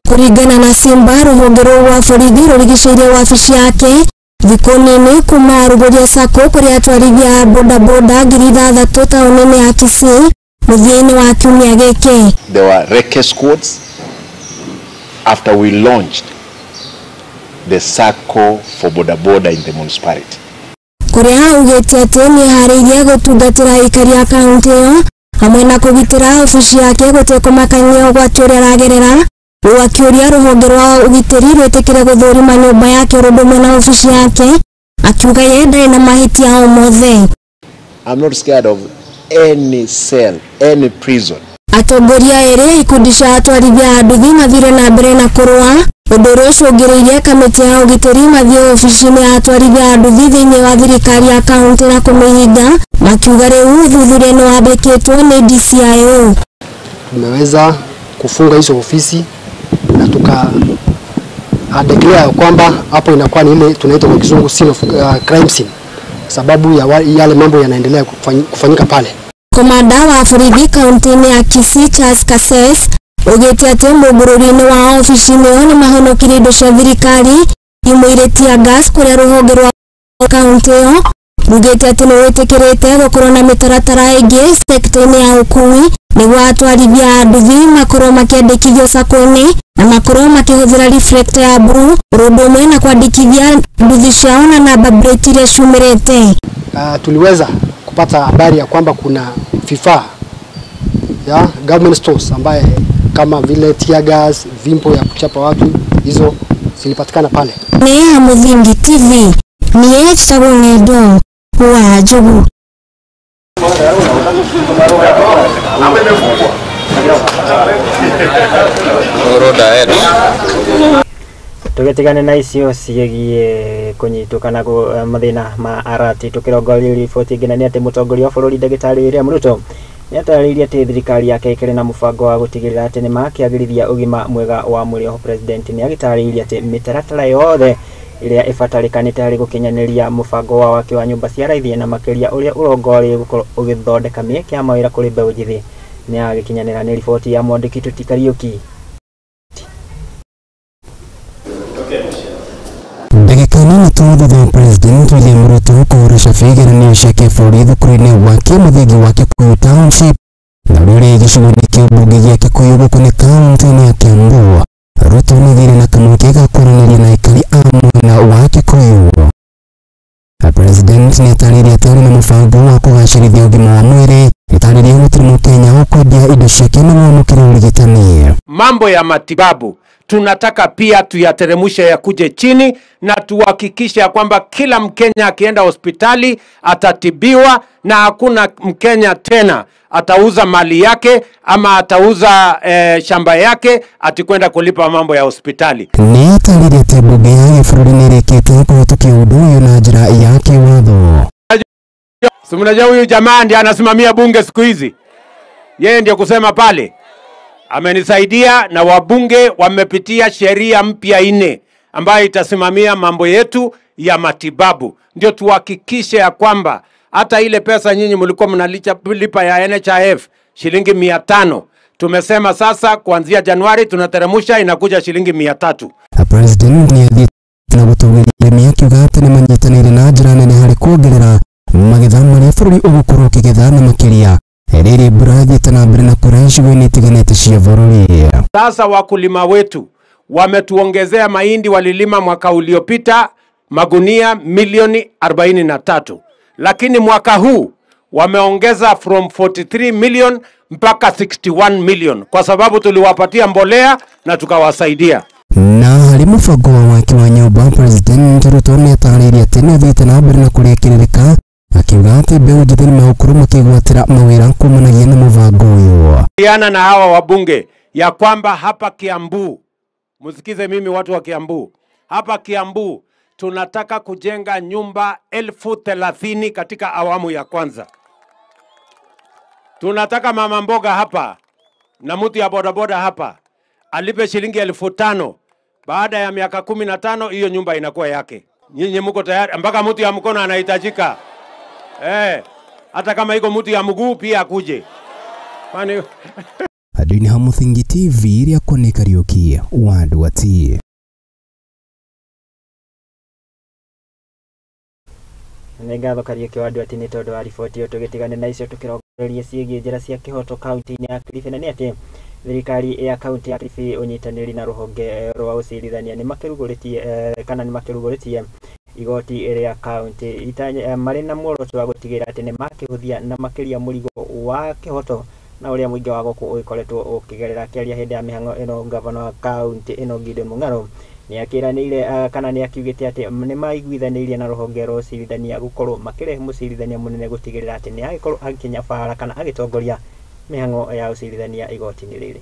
Kũringana na Simba, rũhonge rũu rwa borithi rũrigicĩirie wabici yake thikũ nini kuma arugũria sacco kũrĩa atwarithia a bodaboda 6,000 taũni-inĩ ya Kisii mũthia-inĩ wa kiumia gĩkĩ. There were recce squads after we launched the sacco for bodaboda in the municipality. Kũrĩa augĩte atĩ nĩeharĩirie gũtungatĩra aikari a kaunti ĩyo hamwe na kũgitĩra obici yake gũtekũmakania ũgwati ũrĩa aragerera rĩu akĩũria rũhonge rwa ũgitĩri rwĩtĩkĩre gũthũrima nyũmba yake ũndũ ũmwe na obici yake akiuga ye ndarĩ na mahĩtia o mothe. I'm not scared of any cell, any prison. Atongoria erĩ ikundi cia atwarithia a nduthi mathire na mbere na kũrũa ũndũ ũrĩa ũcũngĩrĩirie kamĩtĩ ya ũgitĩri mathiĩ obici-inĩ ya atwarithia a nduthi thĩinĩ wa thirikari ya kaunti na kũmĩhinga makiuga rĩu ũthuthuria nĩ wambĩkĩtwo nĩ DCIO. Tumeweza kufunga hizo ofisi na tuka declare kwamba hapo inakuwa ni ile tunaita kwa kizungu scene of crime scene, sababu ya yale mambo yanaendelea kufanyika pale. Komanda wa borithi kaunti-inĩ ya Kisii Charles Kases augĩte atĩ mũgũrũri-inĩ wa obici-inĩ ĩyo nĩ mahonokirie indo cia thirikari imwe irĩ tear gas kũrĩa rũhonge rwa kaunti ĩyo rugĩte atĩ nĩ rwĩtĩkĩrĩte gũkorwo na mĩtaratara ĩngĩ sekta-inĩ ya ũkui nĩguo atwarithia a nduthi makorwo makĩandĩkithio sacco-inĩ na makorwo makĩhũthĩra reflector ya blue ũndũ ũmwe na kwandĩkithia nduthi ciao na namba plate iria ciumĩrĩte. Tuliweza kupata habari ya kwamba kuna vifaa ya government stores ambaye kama vile tear gas, vimpo ya kuchapa watu, hizo zilipatikana pale. Ni Mũthingi TV, ni njĩtagwo Ng'endo wa Njogu. Tũgĩtigane na icio ciĩgiĩ kũnyitwo kana mathĩna ma Arati tũkĩrongoreria riboti ĩngĩ na nĩ atĩ mũtongoria wa bũrũri ndagĩtarĩ William Ruto nĩatarĩirie atĩ thirikari yake ĩkĩrĩ na mũbango wa gũtigĩrĩra atĩ nĩmakĩagĩrithia ũgima mwega wa mwĩrĩ. Oho president nĩagĩtarĩirie atĩ mĩtaratara yothe ĩrĩa ĩbatarĩkanĩte harĩ gũkinyanĩria mũbango wa waki wa nyũmba cia raithi na makĩria ũrĩa ũrongoreirie gũkorwo ũgĩthondeka mĩeke ya mawĩra kũrĩ mbeũ njĩthĩ nĩyagĩkinyanĩra. Nĩ riboti ya mwandĩki Tuti Kariũki. Ndagĩka nini tu thutha wa President William Ruto kũhũra cabi igeranio cia kĩbũrũri thukuru-inĩ wa kĩmũthingi wa Kikuyu Township na ũrĩa ũrĩ gĩcigo-inĩ kĩa mbunge gĩa Kikuyu gũkũ nĩ kaunti-inĩ ya Kiambu. Ruto nĩagĩire na kamweke ga kwaranĩria na aikari a mwena wa Kikuyu. President nĩatarĩirie atĩ arĩ na mũbango wa kũgacĩrithia ũgima wa mwĩrĩ. Nĩatarĩirie gũtirĩ mũkenya ũkwendia indo ciake nĩguo amũkĩre ũrigitani. Mambo ya matibabu tunataka pia tuyateremshe yakuje chini na tuhakikishe kwamba kila Mkenya akienda hospitali atatibiwa na hakuna Mkenya tena atauza mali yake ama atauza shamba yake atikwenda kulipa mambo ya hospitali. Nĩatarĩirie atĩ mbunge ya gĩbũrũri nĩĩrĩkĩtie kũhĩtũkia ũndũ ũyũ na njĩra ya kĩwatho. Si mnajua huyu jamaa ndiye anasimamia bunge siku hizi. Yeye ndiye kusema pale. Amenisaidia na wabunge wamepitia sheria mpya 4 ambayo itasimamia mambo yetu ya matibabu. Ndio tuhakikishe ya kwamba hata ile pesa nyinyi mlikuwa mnalipa ya NHIF shilingi 500 Tumesema sasa kuanzia Januari tunateremusha inakuja shilingi 300. President nĩ na gũtũgĩria arĩmi akiuga atĩ nĩ manyitanĩire na njĩra nene harĩ kuongerera magetha marĩa bũrũri ũgũkorwo ũkĩgetha na makĩria rĩrĩ mbura ĩthiĩte na mbere na kura icigo-inĩ itiganĩte cia bũrũri. Sasa wakulima wetu wametuongezea mahindi, walilima mwaka uliopita magunia milioni 43, lakini mwaka huu wameongeza from 43 million mpaka 61 million kwa sababu tuliwapatia mbolea na tukawasaidia. Na harĩ mũbango wa waki wa nyũmba, President Ruto nĩatarĩirie atĩ nĩathiĩte na mbere na kũrĩkĩrĩrĩka, akiuga atĩ mbeũ njĩthĩ nĩmegũkorwo makĩgwatĩra mawĩra kumanagia na mũbango ũyũ. Yana na hawa wabunge ya kwamba hapa Kiambu, msikize mimi watu wa Kiambu, hapa Kiambu tunataka kujenga nyumba 30,000 katika awamu ya kwanza. Tunataka mama mboga hapa na mtu ya bodaboda hapa alipe shilingi 5,000. Baada ya miaka 15 hiyo nyumba inakuwa yake. Nyinyi mko tayari? Mpaka mtu ya mkono anahitajika. Hata kama iko mtu ya mguu pia akuje. Kwani Adini ha Muthingi TV iria kone Kariuki wa Nduati. Nĩ ngatho Kariuki wa Nduati nĩ tondũ wa riboti ĩyo. Tũgĩtigane na icio tũkĩrongoreria ciĩgiĩ njĩra cia kĩhoto kaunti-inĩ ya Kilifi, na nĩ atĩ thirikari ya kaunti ya Kilifi ũnyitanĩri na rũhonge rwa ũcirithania nĩ makĩrugũrĩtie kana nĩ makĩrugũrĩtie igoti rĩa kaunti marĩ na muoroto wa gũtigĩrĩra atĩ nĩ makĩhũthia na makĩria mũrigo wa kĩhoto na ũrĩa mũingĩ wa gũkũ ũgĩkoretwo ũkĩgerera. Akĩaria hĩndĩ ya mĩhang'o ĩno, ngavana wa kaunti ĩno Gideon Mung'aro nĩ akĩranĩire kana nĩ akiugĩte atĩ nĩ maiguithanĩirie na rũhonge rwa ũcirithania gũkorwo makĩrehe mũcirithania mũnene gũtigĩrĩra atĩ nĩ agĩkorwo akĩnyabara kana agĩtongoria mĩhang'o ya ũcirithania igoti-inĩ rĩrĩ.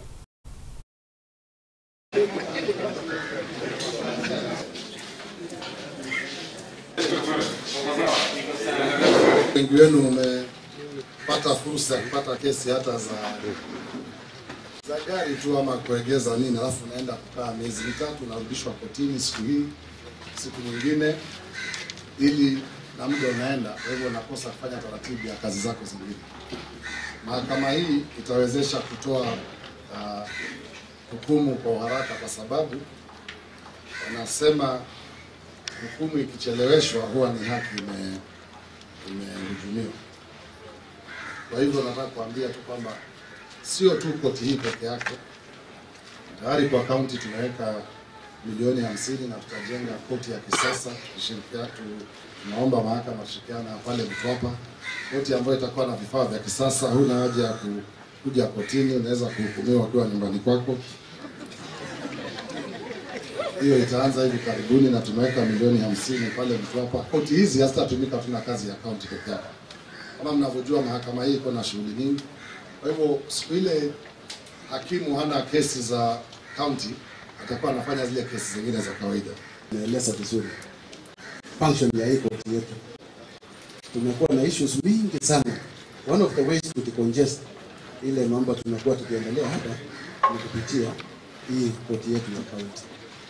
Wengi wenu mmepata fursa ya kupata kesi hata za gari tu ama kuegeza nini, alafu unaenda kukaa miezi mitatu, unarudishwa kotini siku hii siku nyingine, ili na muda unaenda, kwa hivyo unakosa kufanya taratibu ya kazi zako zingine. Mahakama hii itawezesha kutoa hukumu kwa haraka, kwa sababu wanasema hukumu ikicheleweshwa huwa ni haki imehujumiwa. Kwa hivyo nataka kuambia tu kwamba sio tu koti hii peke yake. Tayari kwa kaunti tunaweka milioni 50 na tutajenga koti ya kisasa. Tunaomba mahakama tushirikiane pale Mtwapa, koti ambayo itakuwa na vifaa vya kisasa. Huna haja ya kuja kotini, unaweza kuhukumiwa ukiwa nyumbani kwako. Hiyo itaanza hivi karibuni na tumeweka milioni 50 pale Mtwapa. Koti hizi hazitatumika tu na kazi ya kaunti peke yake. Kama mnavyojua mahakama hii iko na shughuli nyingi. Kwa hivyo siku ile hakimu hana kesi za county, atakuwa anafanya zile kesi zingine za kawaida. Naeleza vizuri function ya hii koti yetu. Tumekuwa na issues mingi sana. One of the ways to decongest ile mambo tumekuwa tukiendelea hapa ni kupitia hii koti yetu ya county.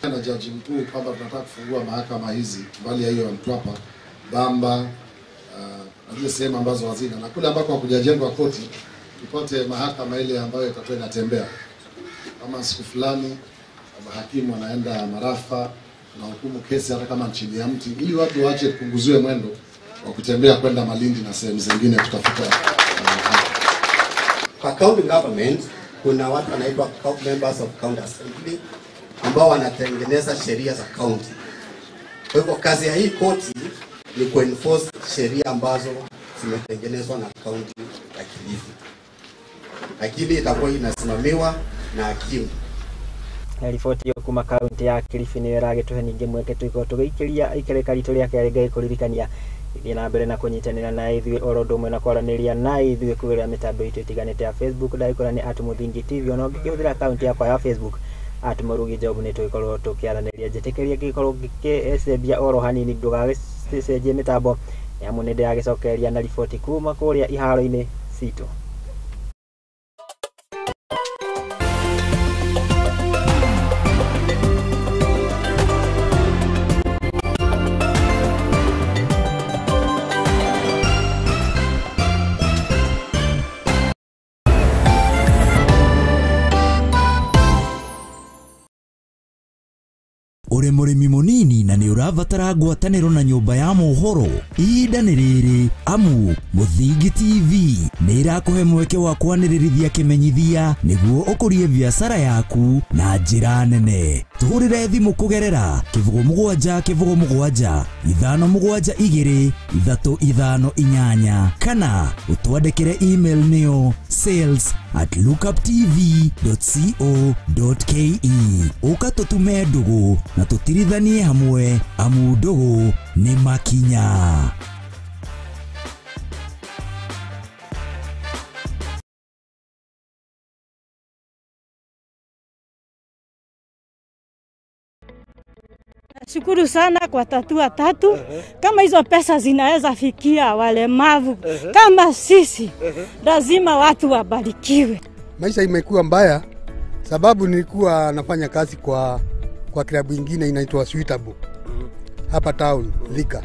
Na jaji mkuu kwamba tunataka kufungua mahakama hizi mbali ya hiyo ya Mtwapa, Bamba, na zile sehemu ambazo hazina, na kule ambako hakujajengwa koti tupate mahakama ile ambayo itakuwa inatembea. Kama siku fulani hakimu anaenda marafa na hukumu kesi hata kama chini ya mti, ili watu waache kupunguziwe mwendo wa kutembea kwenda Malindi na sehemu zingine kutafuta. Kwa county government kuna watu wanaitwa members of county assembly ambao wanatengeneza sheria za county. Kwa hivyo kazi ya hii koti ni kuenforce sheria ambazo zimetengenezwa na county ya Kilifi, lakini itakuwa inasimamiwa na hakimu. Riboti ĩyo kuma kaunti ya Kilifi nĩyo ĩragĩtũhe ningĩ mweke tũikorwo tũgĩikĩria ikereka ritũ rĩa kerĩ. Ngai kũririkania ithiĩ na mbere na kũnyitanĩra na ithuĩ oro ũndũ ũmwe na kwaranĩria na ithuĩ kũgerera mĩtambo itũ ĩtiganĩte ya Facebook. Ndagĩkora nĩ @Muthingi TV, ona ũngĩkĩhũthĩra akaunti yakwa ya Facebook @Murugi Job nĩ tũgĩkorwo tũkĩaranĩria. Njĩtĩkĩria ngĩkorwo ngĩgĩcenjia oro hanini, ndũgagĩcenjie mĩtambo nĩamu nĩ ndĩragĩcokereria na riboti kuma kũrĩa iharo-inĩ citũ. Ũrĩ mũrĩmi mũnini na nĩ ũrabatara ngwatanĩro na nyũmba ya mohoro, ihinda nĩ rĩrĩ amu Mũthingi TV nĩ ĩrakũhe mweke wa kwanĩrĩrithia kĩmenyithia nĩguo ũkũrie biacara yaku na njĩra nene. Tũhũrĩre thimũ kũgerera 07 07 572 358 kana ũtwandĩkĩre email nĩyo sales@lookuptv.co.ke. Ũka tũtume ndũgũ na tũtirithanie hamwe amu ndũgũ nĩ makinya. Shukuru sana kwa Tatua Tatu. Kama hizo pesa zinaweza fikia walemavu kama sisi, lazima watu wabarikiwe. Maisha imekuwa mbaya sababu nilikuwa nafanya kazi kwa klabu ingine inaitwa Suitable hapa town Lika.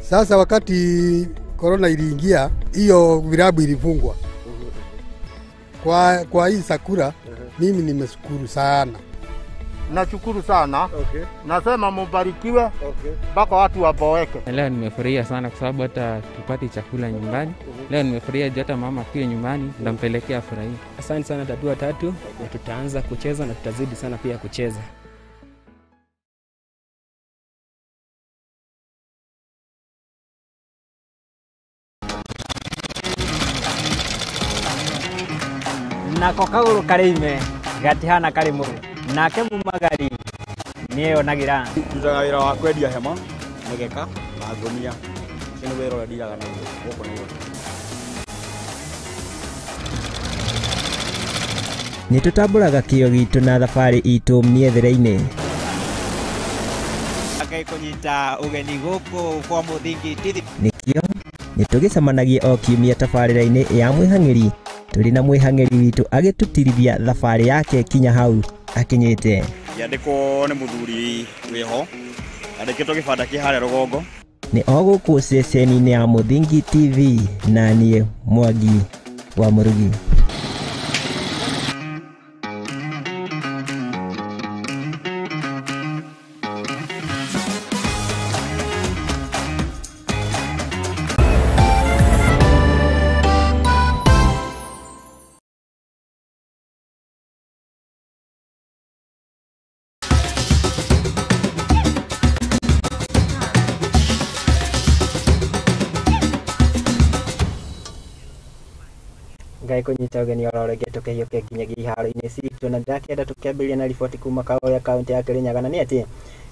Sasa wakati corona iliingia, hiyo vilabu ilifungwa. Kwa hii sakura mimi nimeshukuru sana. Nashukuru sana. Okay. Nasema mubarikiwe mpaka watu waboeke. Leo nimefurahia sana kwa sababu hata tupati chakula nyumbani. Leo nimefurahia hata mama akiwa nyumbani ndampelekea furaha. Asante sana Tatua Tatu, na tutaanza kucheza na tutazidi sana pia kucheza. Nako kaguru karĩime gatihana karĩ mũru nake mumagari nĩeyonagira. Ndutaga wĩra wa kwendia hema, mĩgeka na ngũnia. Ũcio nĩ wĩra ũrĩa ndiraga naguo gũkũ Nairobi. Nĩ tũtambũraga kĩo gitũ na thabarĩ itũ mĩethere-inĩ. Ngai kũnyita ũgeni gũkũ kwa Mũthingi TV. Nĩkĩo nĩ tũgĩcemanagia o kiumia tabarĩra-inĩ ya mwĩhang'ĩri tũrĩ na mwĩhang'ĩri witũ agĩtũtirithia thabarĩ yake kinya hau akinyĩte. Yandĩkwo nĩ mũthuri wĩho, yandĩkĩtwo gĩbanda kĩ harĩa rũgongo. Nĩ o gũkũ ceceni-inĩ ya Mũthingi TV na niĩ Mwangi wa Mũrugi. Ngai kũnyita ũgeni oro rĩngĩ tũkĩhiũke nginyagia iharo-inĩ citũ na ndĩrakĩenda tũkĩambĩrĩria na riboti kuma kaũrĩa kaũntĩ ya Kĩrĩnyaga na nĩ atĩ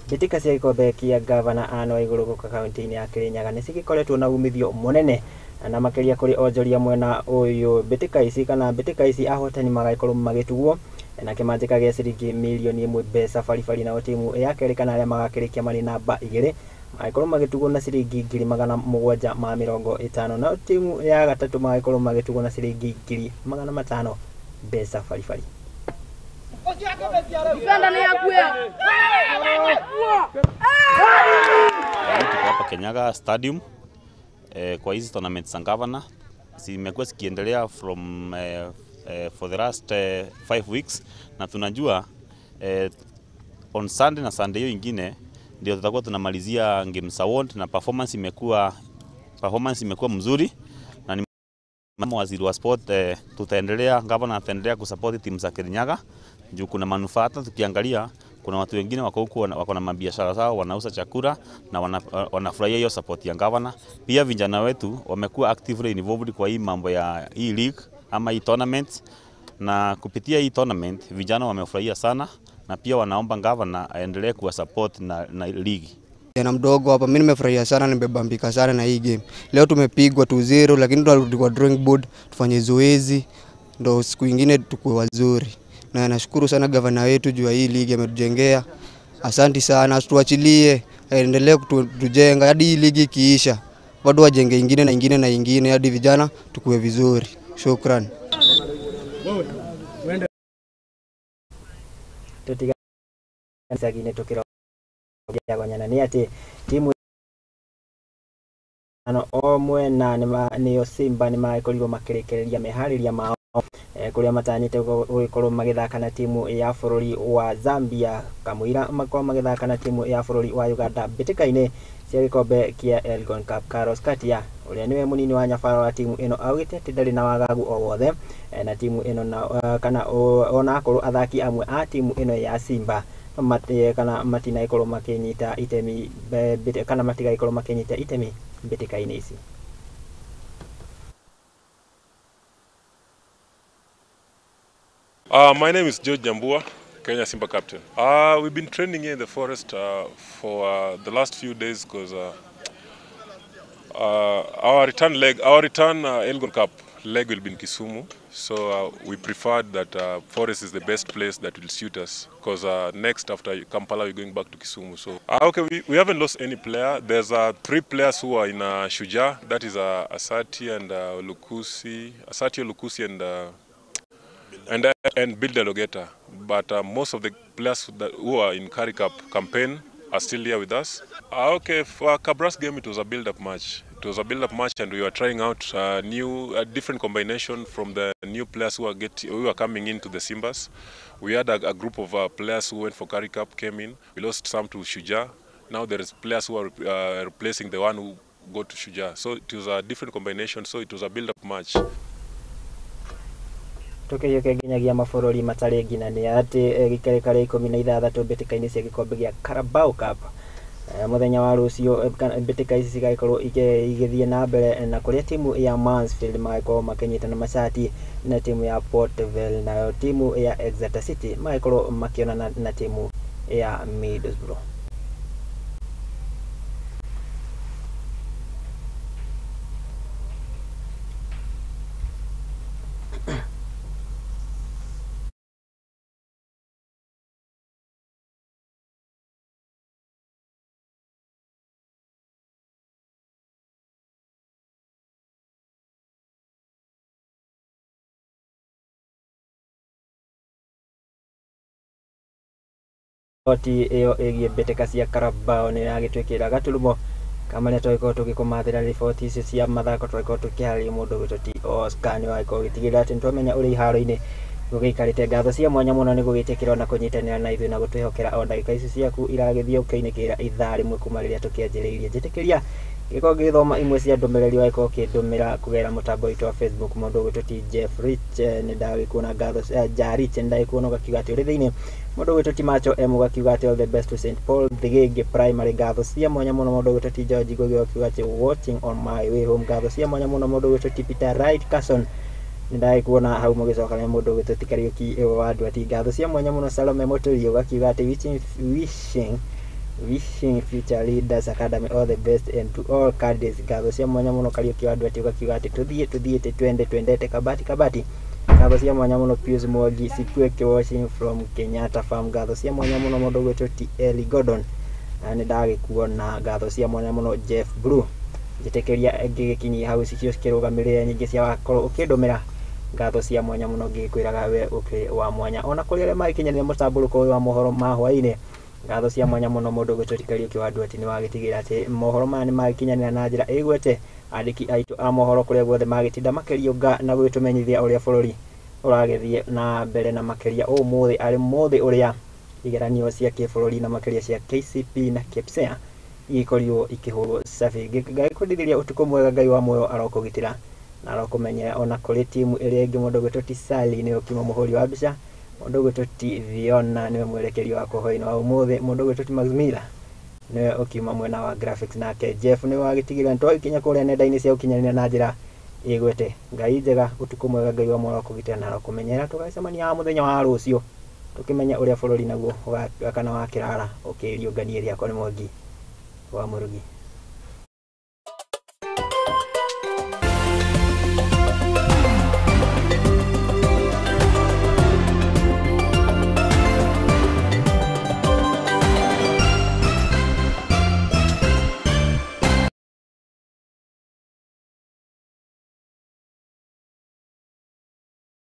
mbĩtĩka cia gĩkombe kĩa gavana Anne Waigũrũ gũkũ kaũntĩ-inĩ ya Kĩrĩnyaga nĩ cigĩkoretwo na umithio mũnene na makĩria kũrĩ onjoria mwena ũyũ. Mbĩtĩka ici kana mbĩtĩka ici ahotani magagĩkorwo magĩtugwo na kĩmanjĩka gĩa ciringi mirioni 1 mbeca baribari, nao timu ya kerĩ kana arĩa magakĩrĩkia marĩ namba 2 magĩkorwo magĩtugwo na ciringi 750,000, nao timu ya gatatũ magĩkorwo magĩtugwo na ciringi 500,000 mbeca baribari. Tuko hapa Kenyaga Stadium kwa hizi tournament za governor zimekuwa zikiendelea from for the last 5 weeks, na tunajua on Sunday na Sunday hiyo ingine ndio tutakuwa tunamalizia games award, na performance imekuwa mzuri, na ni waziri wa sport tutaendelea, governor ataendelea kusupport timu za Kirinyaga juu kuna manufaa. Hata tukiangalia kuna watu wengine wako huko wako na mabiashara zao, wanauza chakula na wanafurahia hiyo support ya governor. Pia vijana wetu wamekuwa actively involved kwa hii mambo ya hii league ama hii tournament, na kupitia hii tournament vijana wamefurahia sana, na pia wanaomba governor aendelee kuwa support na league. Jana mdogo hapa mimi nimefurahia sana, nimebambika sana na hii game. Leo tumepigwa 2-0 lakini tutarudi kwa drawing board tufanye zoezi ndo siku nyingine tukue wazuri. Na nashukuru sana governor wetu juu ya hii league ametujengea. Asante sana, tuachilie aendelee kutujenga hadi hii ligi ikiisha. Bado wajenge ingine na ingine na ingine hadi vijana tukue vizuri. Shukran. Tutiga sagine tukiro gonyana ni ati timu O mwena nĩo Simba nĩ magĩkorirwo makĩrĩkĩrĩria meharĩria mao kũrĩa matanyĩte gũgĩkorwo magĩthaka na timu ya bũrũri wa Zambia kamũira makorwo magĩthaka na timu ya bũrũri wa Uganda mbĩtĩka-inĩ cia gĩkombe kĩa Elgon Cup. Carlos Katia ũrĩa nĩwe mũnini wa nyabara wa timu ĩno augĩte atĩ ndarĩ na wagagu o wothe na timu ĩno na kana ona akorwo athaki amwe a timu ĩno ya Simba kana matinagĩkorwo makĩnyita itemi kana matigagĩkorwo makĩnyita itemi mbĩtĩka-inĩ ici. My name is George Jambua, Kenya Simba captain. We've been training here in the forest for the last few days because our return Elgon Cup leg will be in Kisumu. So we preferred that forest is the best place that will suit us because next after Kampala we're going back to Kisumu. So okay, we haven't lost any player. There's 3 players who are in Shujaa. That is Asati and Lukusi, Asati Lukusi and Bill Delogeta. But most of the players who are in Curry Cup campaign are still here with us. Okay, for Kabras game, it was a build-up match. It was a build-up match, and we were trying out a different combination from the new players who are coming into the Simbas. We had a group of players who went for Curry Cup, came in. We lost some to Shujaa. Now there is players who are replacing the one who go to Shujaa. So it was a different combination. So it was a build-up match. Tukĩhiũke nginyagia mabũrũri matarĩ ngina nĩ atĩ gĩkereka rĩa 16 mbĩtĩka-inĩ cia gĩkombe gĩa Carabao Cup mũthenya wa rũciũ mbĩtĩka ici cigagĩkorwo igĩthiĩ na mbere na kũrĩa timu ya Mansfield magĩkorwo makĩnyitana macati na timu ya Port Vale, nayo timu ya Exeter City magĩkorwo makĩonana na timu ya Middlesbrough. Riboti ĩyo ĩgiĩ mbĩtĩka cia Carabao nĩ ĩragĩtwĩkĩra gaturumo kamarĩa twagĩkorwo tũgĩkũmathĩra riboti icio cia mathako twagĩkorwo tũkĩharĩria mũndũ gwĩtwo T Oscar nĩ wagĩkorwo ũgĩtigĩrĩra atĩ nĩtwamenya ũrĩa iharo-inĩ gũgĩikarĩte. Ngatho cia mwanya mũno nĩ gũgĩtĩkĩra na kũnyitanĩra na ithuĩ na gũtwĩhokera o ndagĩka ici ciaku iragĩthiĩ ũkĩinĩkĩra ithaa rĩmwe kuma rĩrĩa tũkĩanjĩrĩirie. Njĩtĩkĩria gĩkorwo ngĩthoma imwe cia ndũmĩrĩri wagĩkorwo ũkĩndũmĩra kũgerera mũtambo witũ wa Facebook. Mũndũ ũgwĩtwo T Jeff Rich nĩ ndagĩkuona, ngatho Jarich nĩ ndagĩkuona ũgakiuga atĩ ũrĩ thĩinĩ. Mũndũ ũgwĩtwo T Macho M ũgakiuga atĩ all the best to St Paul Thigĩngĩ Primary, ngatho cia mwanya mũno. Mũndũ ũgwĩtwo T George Ngugi ũgakiuga atĩ watching on my way home, ngatho cia mwanya mũno. Mũndũ ũgwĩtwo T Peter Wright Carson nĩ ndagĩkuona hau mũgĩcoka na mũndũ ũgwĩtwo T Kariũki wa Andũ ngatho cia mwanya mũno. Salome Mũtũri ũgakiuga atĩ wishing future leaders academy all the best and to all candidates, ngatho cia mwanya mũno. Kariũki wa Andũ ũgakiuga atĩ tuthiĩ twende twendete kabati kabati, ngatho cia mwanya mũno. Pius Mwangi Sikweke watching from Kenyatta Farm, ngatho cia mwanya mũno. Mũndũ ũgwĩtwo T Eli Gordon nĩ ndagĩkuona, ngatho cia mwanya mũno. Jeff Blue njĩtĩkĩria ngĩgĩkinyia hau cicio cikĩrũgamĩrĩra nyingĩ cia wakorwo ũkĩndũmĩra, ngatho cia mwanya mũno ngĩkwĩraga we ũkĩrĩ wa mwanya. Ona kũrĩ arĩa magĩkinyanĩria mũtambũrũko ũyũ wa mohoro ma hwaĩ-inĩ, ngatho cia mwanya mũno. Mũndũ ũgwĩtwo T Kariũki wa Andũ nĩ wagĩtigĩra atĩ mohoro maya nĩ magĩkinyanĩra na njĩra ĩgwete andĩki aitũ a mohoro kũrĩa guothe magĩtinda makĩriũnga na gũgĩtũmenyithia ũrĩa bũrũri ũragĩthiĩ na mbere na makĩria ũmũthĩ arĩ mũthĩ ũrĩa igeranio cia kĩbũrũri na makĩria cia KCP na KPSEA igĩkorirwo ikĩhũrwo cabi. Ngagĩkwendithĩria ũtukũ mwega, Ngai wa muoyo arokũgitĩra na arokũmenyerera. Ona kũrĩ timu ĩrĩa ĩngĩ mũndũ ũgwĩtwo T Sally nĩwe ũkiuma mũhũri wa mbica, mũndũ ũgwĩtwo T Viona nĩwe mwerekeri wa hwaĩ-inĩ wa ũmũthĩ, mũndũ ũgwĩtwo T Maximila nĩwe ũkiuma mwena wa graphics, nake Jeff nĩwe wagĩtigĩrĩra nĩtwagĩkinya kũrĩa nenda-inĩ cia ũkinyanĩria na njĩra ĩgwete. Ngai njega, ũtukũ mwega, Ngai wa muoyo arokũgitĩra na arokũmenyerera. Tũgacemania mũthenya wa rũciũ tũkĩmenya ũrĩa bũrũri naguo kana wa kĩrara ũkĩriũngania. Rĩakwa nĩ Mwangi wa Mũrugi.